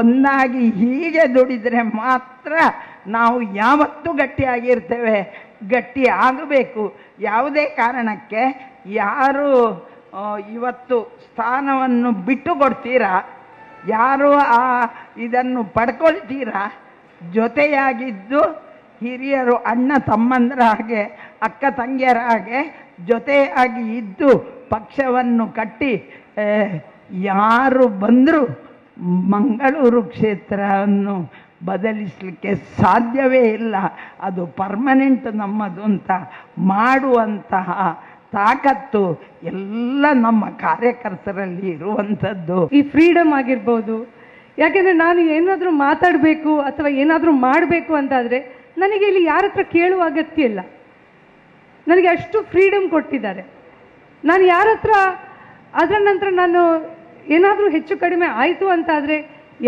ಒಂದಾಗಿ ಹೀಗೆ ದುಡಿದರೆ ಮಾತ್ರ ನಾವು ಯಾವತ್ತೂ ಗಟ್ಟಿಯಾಗಿರ್ತೇವೆ. ಗಟ್ಟಿ ಆಗಬೇಕು. ಯಾವುದೇ ಕಾರಣಕ್ಕೆ ಯಾರು ಇವತ್ತು ಸ್ಥಾನವನ್ನು ಬಿಟ್ಟು ಕೊಡ್ತೀರಾ, ಯಾರು ಆ ಇದನ್ನು ಪಡ್ಕೊಳ್ತೀರಾ, ಜೊತೆಯಾಗಿದ್ದು ಹಿರಿಯರು ಅಣ್ಣ ತಮ್ಮಂದರ ಹಾಗೆ, ಅಕ್ಕ ತಂಗಿಯರ ಹಾಗೆ ಜೊತೆಯಾಗಿ ಇದ್ದು ಪಕ್ಷವನ್ನು ಕಟ್ಟಿ ಯಾರು ಬಂದರೂ ಮಂಗಳೂರು ಕ್ಷೇತ್ರವನ್ನು ಬದಲಿಸಲಿಕ್ಕೆ ಸಾಧ್ಯವೇ ಇಲ್ಲ, ಅದು ಪರ್ಮನೆಂಟ್ ನಮ್ಮದು ಅಂತ ಮಾಡುವಂತಹ ತಾಕತ್ತು ಎಲ್ಲ ನಮ್ಮ ಕಾರ್ಯಕರ್ತರಲ್ಲಿ ಇರುವಂಥದ್ದು. ಈ ಫ್ರೀಡಮ್ ಆಗಿರ್ಬೋದು, ಯಾಕೆಂದರೆ ನಾನು ಏನಾದರೂ ಮಾತಾಡಬೇಕು ಅಥವಾ ಏನಾದರೂ ಮಾಡಬೇಕು ಅಂತಾದರೆ ನನಗೆ ಇಲ್ಲಿ ಯಾರ ಹತ್ರ ಕೇಳುವ ಅಗತ್ಯ ಇಲ್ಲ. ನನಗೆ ಅಷ್ಟು ಫ್ರೀಡಮ್ ಕೊಟ್ಟಿದ್ದಾರೆ. ನಾನು ಯಾರ ಹತ್ರ ಅದರ ನಂತರ ನಾನು ಏನಾದರೂ ಹೆಚ್ಚು ಕಡಿಮೆ ಆಯಿತು ಅಂತಾದರೆ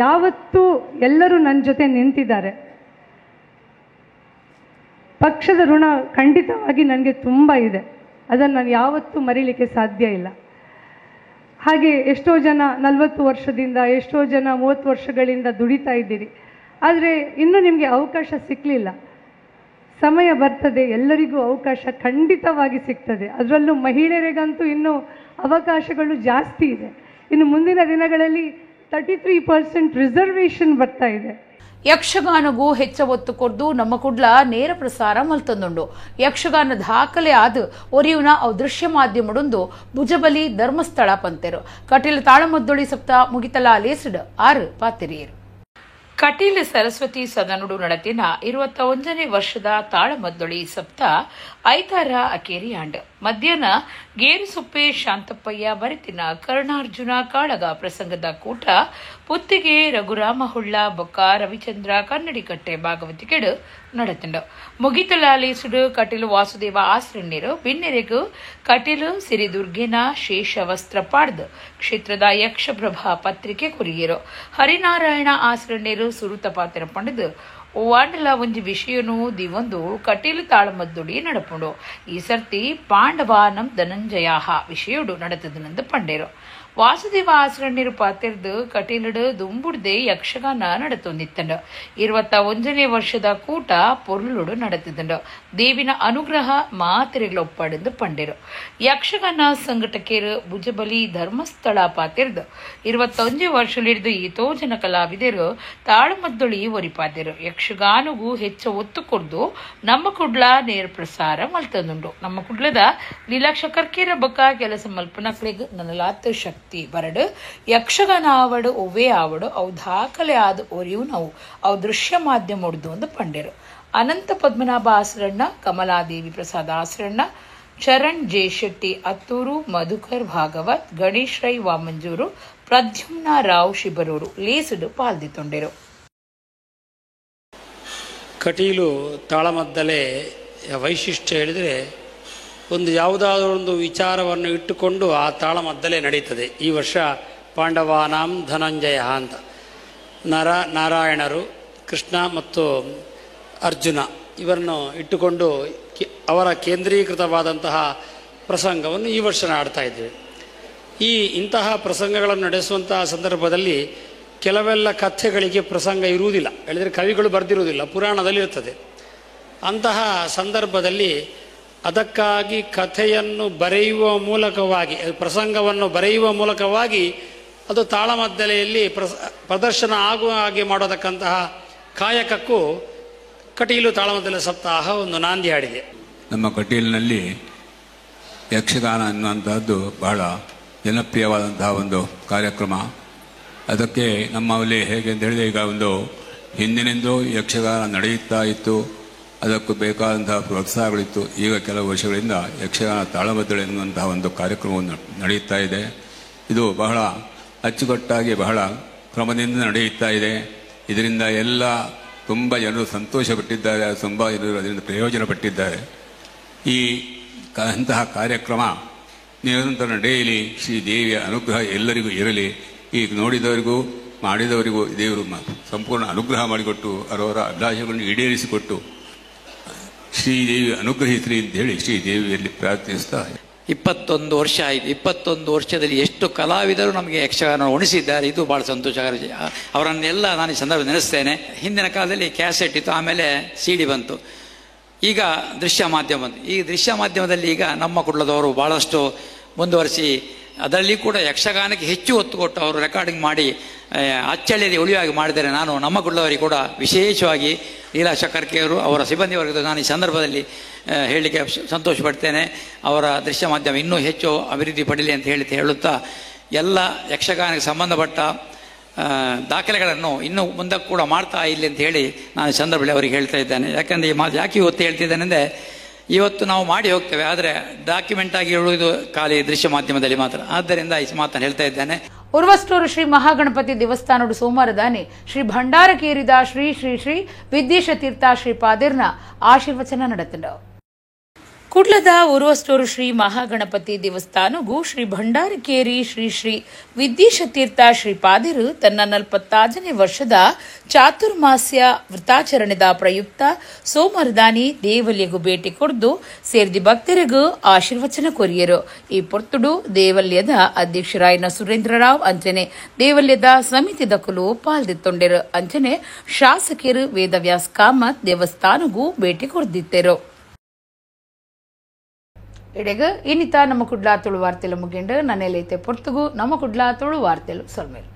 ಯಾವತ್ತೂ ಎಲ್ಲರೂ ನನ್ನ ಜೊತೆ ನಿಂತಿದ್ದಾರೆ. ಪಕ್ಷದ ಋಣ ಖಂಡಿತವಾಗಿ ನನಗೆ ತುಂಬ ಇದೆ, ಅದನ್ನು ನಾನು ಯಾವತ್ತೂ ಮರೀಲಿಕ್ಕೆ ಸಾಧ್ಯ ಇಲ್ಲ. ಹಾಗೆ ಎಷ್ಟೋ ಜನ 40 ವರ್ಷದಿಂದ, ಎಷ್ಟೋ ಜನ 30 ವರ್ಷಗಳಿಂದ ದುಡಿತಾ ಇದ್ದೀರಿ, ಆದರೆ ಇನ್ನೂ ನಿಮಗೆ ಅವಕಾಶ ಸಿಕ್ಕಲಿಲ್ಲ. ಸಮಯ ಬರ್ತದೆ, ಎಲ್ಲರಿಗೂ ಅವಕಾಶ ಖಂಡಿತವಾಗಿ ಸಿಗ್ತದೆ. ಅದರಲ್ಲೂ ಮಹಿಳೆಯರಿಗಂತೂ ಇನ್ನೂ ಅವಕಾಶಗಳು ಜಾಸ್ತಿ ಇದೆ. ಇನ್ನು ಮುಂದಿನ ದಿನಗಳಲ್ಲಿ 33% ರಿಸರ್ವೇಷನ್ ಬರ್ತಾ ಇದೆ. ಯಕ್ಷಗಾನಗೂ ಹೆಚ್ಚ ಒತ್ತು ಕೊರ್ದು ನಮ್ಮ ಕುಡ್ಲ ನೇರ ಪ್ರಸಾರ ಮಲ್ತಂದುಂಡು. ಯಕ್ಷಗಾನ ದಾಖಲೆ ಆದ ಒರಿಯುನ ಅವು ದೃಶ್ಯ ಮಾಧ್ಯಮಡೊಂದು ಭುಜಬಲಿ ಧರ್ಮಸ್ಥಳ ಪಂತೆರು. ಕಟೀಲು ತಾಳಮದ್ದೊಳಿ ಸಪ್ತ ಮುಗಿತಲ ಲೇಸಿಡ್ 6 ಪಾತಿರಿಯರು. ಕಟೀಲು ಸರಸ್ವತಿ ಸದನುಡು ನಡತಿನ 21ನೇ ವರ್ಷದ ತಾಳಮದ್ದೊಳಿ ಸಪ್ತ ಐತಾರ ಅಕೇರಿಯಾಂಡ್. ಮಧ್ಯಾಹ್ನ ಗೇರುಸೊಪ್ಪೆ ಶಾಂತಪ್ಪಯ್ಯ ಬರೆತಿನ ಕರ್ಣಾರ್ಜುನ ಕಾಳಗ ಪ್ರಸಂಗದ ಕೂಟ ಪುತ್ತಿಗೆ ರಘುರಾಮ ಹುಳ್ಳ ಬೊಕ್ಕ ರವಿಚಂದ್ರ ಕನ್ನಡಿಕಟ್ಟೆ ಭಾಗವತಿಕೆಡು ನಡತಿಂಡು. ಮುಗಿತಲಾಲೇಸುಡು ಕಟೀಲು ವಾಸುದೇವ ಆಶ್ರಣ್ಯರು ಬಿನ್ನೆರೆಗು ಕಟೀಲು ಸಿರಿದುರ್ಗೆನ ಶೇಷ ವಸ್ತ್ರ ಪಾಡ್ದು ಕ್ಷೇತ್ರದ ಯಕ್ಷಪ್ರಭಾ ಪತ್ರಿಕೆ ಕೊರಿಯರು. ಹರಿನಾರಾಯಣ ಆಶ್ರಣ್ಯರು ಸುರುತ ಪಾತ್ರ ಪಂಡದು ವಾಂಡಲ ಒಂಜಿ ವಿಷಯನು ದಿವೊಂದು ಕಟೀಲು ತಾಳಮದ್ದುಡಿ ನಡಪುಂಡು. ಈ ಸರ್ತಿ ಪಾಂಡವಾನಂ ಧನಂಜಯಾಹ ವಿಷಯೋಡು ನಡತದನಂದು ಪಂಡೇರು. ವಾಸುದೇವ ಆಶ್ರಣ್ಯರು ಪಾತಿರ್ದು ಕಟೀಲುಡು ದುಂಬುಡ್ದೆ ಯಕ್ಷಗಾನ ನಡತೊಂದಿತ್ತಂಡು. 21ನೇ ವರ್ಷದ ಕೂಟ ಪೊರ್ಲುಡು ನಡತಿದಂಡು. ದೇವಿನ ಅನುಗ್ರಹ ಮಾತೆರೆಗಳೊಪ್ಪಾಡೆಂದು ಪಂಡೇರು. ಯಕ್ಷಗಾನ ಸಂಘಟಕರು ಭುಜಬಲಿ ಧರ್ಮಸ್ಥಳ ಪಾತಿರ್ದು 21 ವರ್ಷಲಿಡ್ದು ಈತೋ ಜನ ಕಲಾವಿದರು ತಾಳಮದ್ದೊಳಿ ಒರಿಪಾದಿರು. ಯಕ್ಷಗಾನಗೂ ಹೆಚ್ಚ ಒತ್ತು ಕೊಡ್ದು ನಮ್ಮ ಕುಡ್ಲ ನೇರ ಪ್ರಸಾರ ಮಲ್ತಂದುಂಡು. ನಮ್ಮ ಕುಡ್ಲದ ಲೀಲಾಕ್ಷ ಕರ್ಕೇರ ಬೊಕ್ಕ ಕೆಲಸ ಮಲ್ಪನಕ್ಲೆಗ್ ನನಲಾತ್ ಶಕ್ತಿ ಬರಡು. ಯಕ್ಷಗಾನ ಆವಡು ಒವ್ವೇ ಆವಡು ಅವು ದಾಖಲೆ ಆದ ಒರಿಯು ನಾವು ಅವು ದೃಶ್ಯ ಮಾಧ್ಯಮ ಉಡ್ದು ಒಂದು ಪಂಡೇರು. ಅನಂತ ಪದ್ಮನಾಭ ಆಸರಣ್ಣ, ಕಮಲಾದೇವಿ ಪ್ರಸಾದ ಆಸರಣ್ಣ, ಚರಣ್ ಜೆ ಶೆಟ್ಟಿ ಅತ್ತೂರು, ಮಧುಕರ್ ಭಾಗವತ್, ಗಣೇಶ್ ರೈ ವಾಮಂಜೂರು, ಪ್ರದ್ಯುಮ್ನ ರಾವ್ ಶಿಬರೂರು ಲೇಸುಡು ಪಾಲ್ದಿತೊಂಡೆರು. ಕಟೀಲು ತಾಳಮದ್ದಲೆ ವೈಶಿಷ್ಟ್ಯ ಹೇಳಿದರೆ ಒಂದು ಯಾವುದಾದರೂ ಒಂದು ವಿಚಾರವನ್ನು ಇಟ್ಟುಕೊಂಡು ಆ ತಾಳಮದ್ದಲೆ ನಡೀತದೆ. ಈ ವರ್ಷ ಪಾಂಡವಾನಾಂ ಧನಂಜಯ ಅಂತ ನಾರಾಯಣರು, ಕೃಷ್ಣ ಮತ್ತು ಅರ್ಜುನ ಇವರನ್ನು ಇಟ್ಟುಕೊಂಡು ಅವರ ಕೇಂದ್ರೀಕೃತವಾದಂತಹ ಪ್ರಸಂಗವನ್ನು ಈ ವರ್ಷ ಆಡ್ತಾ ಇದ್ದೇವೆ. ಈ ಇಂತಹ ಪ್ರಸಂಗಗಳನ್ನು ನಡೆಸುವಂತಹ ಸಂದರ್ಭದಲ್ಲಿ ಕೆಲವೆಲ್ಲ ಕಥೆಗಳಿಗೆ ಪ್ರಸಂಗ ಇರುವುದಿಲ್ಲ, ಹೇಳಿದರೆ ಕವಿಗಳು ಬರೆದಿರುವುದಿಲ್ಲ, ಪುರಾಣದಲ್ಲಿ ಇರ್ತದೆ. ಅಂತಹ ಸಂದರ್ಭದಲ್ಲಿ ಅದಕ್ಕಾಗಿ ಕಥೆಯನ್ನು ಬರೆಯುವ ಮೂಲಕವಾಗಿ, ಪ್ರಸಂಗವನ್ನು ಬರೆಯುವ ಮೂಲಕವಾಗಿ ಅದು ತಾಳಮದ್ದಲೆಯಲ್ಲಿ ಪ್ರದರ್ಶನ ಆಗುವ ಹಾಗೆ ಮಾಡೋದಕ್ಕಂತಹ ಕಾಯಕಕ್ಕೂ ಕಟೀಲು ತಾಳಮದ್ದಲೆ ಸಪ್ತಾಹ ಒಂದು ನಾಂದಿ ಹಾಡಿದೆ. ನಮ್ಮ ಕಟೀಲಿನಲ್ಲಿ ಯಕ್ಷಗಾನ ಅನ್ನುವಂತಹದ್ದು ಬಹಳ ಜನಪ್ರಿಯವಾದಂತಹ ಒಂದು ಕಾರ್ಯಕ್ರಮ. ಅದಕ್ಕೆ ನಮ್ಮಲ್ಲಿ ಹೇಗೆ ಅಂತ ಹೇಳಿದರೆ, ಈಗ ಒಂದು ಹಿಂದಿನಿಂದಲೂ ಯಕ್ಷಗಾನ ನಡೆಯುತ್ತಾ ಇತ್ತು, ಅದಕ್ಕೂ ಬೇಕಾದಂತಹ ಪ್ರೋತ್ಸಾಹಗಳಿತ್ತು. ಈಗ ಕೆಲವು ವರ್ಷಗಳಿಂದ ಯಕ್ಷಗಾನ ತಾಳಮದ್ದಳೆ ಎನ್ನುವಂತಹ ಒಂದು ಕಾರ್ಯಕ್ರಮವನ್ನು ನಡೆಯುತ್ತಾ ಇದೆ. ಇದು ಬಹಳ ಅಚ್ಚುಕಟ್ಟಾಗಿ ಬಹಳ ಕ್ರಮದಿಂದ ನಡೆಯುತ್ತಾ ಇದೆ. ಇದರಿಂದ ಎಲ್ಲ ತುಂಬ ಜನರು ಸಂತೋಷಪಟ್ಟಿದ್ದಾರೆ, ತುಂಬ ಜನರು ಅದರಿಂದ ಪ್ರಯೋಜನ ಪಟ್ಟಿದ್ದಾರೆ. ಈ ಅಂತಹ ಕಾರ್ಯಕ್ರಮ ನಿರಂತರ ನಡೆಯಲಿ, ಶ್ರೀ ದೇವಿಯ ಅನುಗ್ರಹ ಎಲ್ಲರಿಗೂ ಇರಲಿ. ಈಗ ನೋಡಿದವರಿಗೂ ಮಾಡಿದವರಿಗೂ ದೇವರು ಸಂಪೂರ್ಣ ಅನುಗ್ರಹ ಮಾಡಿಕೊಟ್ಟು ಅವರವರ ಅಭಿಲಾಷೆಗಳನ್ನು ಈಡೇರಿಸಿಕೊಟ್ಟು ಶ್ರೀದೇವಿ ಅನುಗ್ರಹಿಸಲಿ ಅಂತ ಹೇಳಿ ಶ್ರೀದೇವಿಯಲ್ಲಿ ಪ್ರಾರ್ಥಿಸ್ತಾ 21 ವರ್ಷ ಆಯಿತು. 21 ವರ್ಷದಲ್ಲಿ ಎಷ್ಟು ಕಲಾವಿದರು ನಮಗೆ ಯಕ್ಷಗಾನ ಉಣಿಸಿದ್ದಾರೆ, ಇದು ಭಾಳ ಸಂತೋಷಕರ. ಅವರನ್ನೆಲ್ಲ ನಾನು ಈ ಸಂದರ್ಭ ನೆನೆಸ್ತೇನೆ. ಹಿಂದಿನ ಕಾಲದಲ್ಲಿ ಕ್ಯಾಸೆಟ್ ಇತ್ತು, ಆಮೇಲೆ CD ಬಂತು, ಈಗ ದೃಶ್ಯ ಮಾಧ್ಯಮ ಬಂತು. ಈ ದೃಶ್ಯ ಮಾಧ್ಯಮದಲ್ಲಿ ಈಗ ನಮ್ಮ ಕುಡ್ಲದವರು ಭಾಳಷ್ಟು ಮುಂದುವರಿಸಿ ಅದರಲ್ಲಿ ಕೂಡ ಯಕ್ಷಗಾನಕ್ಕೆ ಹೆಚ್ಚು ಒತ್ತು ಕೊಟ್ಟು ಅವರು ರೆಕಾರ್ಡಿಂಗ್ ಮಾಡಿ ಅಚ್ಚಳಿಯಲ್ಲಿ ಉಳಿಯುವಾಗಿ ಮಾಡಿದರೆ ನಾನು ನಮ್ಮ ಕುಡ್ಲದವರಿಗೆ ಕೂಡ ವಿಶೇಷವಾಗಿ ಲೀಲಾ ಶಕರ್ಕೆಯವರು ಅವರ ಸಿಬ್ಬಂದಿ ವರ್ಗದ ನಾನು ಈ ಸಂದರ್ಭದಲ್ಲಿ ಹೇಳಲಿಕ್ಕೆ ಸಂತೋಷ ಪಡ್ತೇನೆ. ಅವರ ದೃಶ್ಯ ಮಾಧ್ಯಮ ಇನ್ನೂ ಹೆಚ್ಚು ಅಭಿವೃದ್ಧಿ ಪಡೀಲಿ ಅಂತ ಹೇಳುತ್ತಾ ಎಲ್ಲ ಯಕ್ಷಗಾನಕ್ಕೆ ಸಂಬಂಧಪಟ್ಟ ದಾಖಲೆಗಳನ್ನು ಇನ್ನೂ ಮುಂದಕ್ಕೆ ಕೂಡ ಮಾಡ್ತಾ ಇಲ್ಲಿ ಅಂತ ಹೇಳಿ ನಾನು ಈ ಸಂದರ್ಭದಲ್ಲಿ ಅವರಿಗೆ ಹೇಳ್ತಾ ಇದ್ದೇನೆ. ಯಾಕಂದರೆ ಈ ಮಾತು ಯಾಕೆ ಇವತ್ತು ಹೇಳ್ತಿದ್ದೇನೆ ಅಂದರೆ, ಇವತ್ತು ನಾವು ಮಾಡಿ ಹೋಗ್ತೇವೆ, ಆದರೆ ಡಾಕ್ಯುಮೆಂಟ್ ಆಗಿ ಹೇಳುವುದು ಖಾಲಿ ದೃಶ್ಯ ಮಾಧ್ಯಮದಲ್ಲಿ ಮಾತ್ರ. ಆದ್ದರಿಂದ ಈ ಮಾತನ್ನು ಹೇಳ್ತಾ ಇದ್ದೇನೆ. ಉರ್ವಸ್ಟೂರು ಶ್ರೀ ಮಹಾಗಣಪತಿ ದೇವಸ್ಥಾನಡು ಸೋಮವಾರದಾನೆ ಶ್ರೀ ಭಂಡಾರಕೇರಿದ ಶ್ರೀ ಶ್ರೀ ಶ್ರೀ ವಿದ್ಯೇಶ ತೀರ್ಥ ಶ್ರೀ ಪಾದಿರ್ನ ಆಶೀರ್ವಚನ ನಡೆತಂಡು. ಕುಡ್ಲದ ಉರ್ವಸ್ಟೂರು ಶ್ರೀ ಮಹಾಗಣಪತಿ ದೇವಸ್ಥಾನಗೂ ಶ್ರೀ ಭಂಡಾರಕೇರಿ ಶ್ರೀ ಶ್ರೀ ವಿದ್ಯೇಶ ತೀರ್ಥ ಶ್ರೀ ಪಾದಿರು ತನ್ನ 45ನೇ ವರ್ಷದ ಚಾತುರ್ಮಾಸ್ಯ ವೃತಾಚರಣೆದ ಪ್ರಯುಕ್ತ ಸೋಮರದಾನಿ ದೇವಲ್ಯಗೂ ಭೇಟಿ ಕೊಡ್ದು ಸೇರ್ದಿ ಭಕ್ತರಿಗೂ ಆಶೀರ್ವಚನ ಕೊರಿಯರು. ಈ ಪೊರ್ತುಡು ದೇವಲ್ಯದ ಅಧ್ಯಕ್ಷರಾಯನ ಸುರೇಂದ್ರರಾವ್ ಅಂಚನೆ ದೇವಲ್ಯದ ಸಮಿತಿದ ಕುಲು ಪಾಲ್ದಿತ್ತೊಂಡೆರು. ಅಂಚನೆ ಶಾಸಕರು ವೇದವ್ಯಾಸ್ ಕಾಮತ್ ದೇವಸ್ಥಾನಗೂ ಭೇಟಿ ಕೊಡ್ದಿತ್ತೆರು. ಇಡೆಗ ಇನ್ನಿತ ನಮ್ಮ ಕುಡ್ಲಾ ತುಳು ವಾರ್ತೆಲು ಮುಗಿಂಡು ನನ್ನೆಲೈತೆ ಪೊರ್ತುಗು ನಮ್ಮ ಕುಡ್ಲಾ ತುಳು ವಾರ್ತೆಲು ಸೊಲ್ಮೇಲು.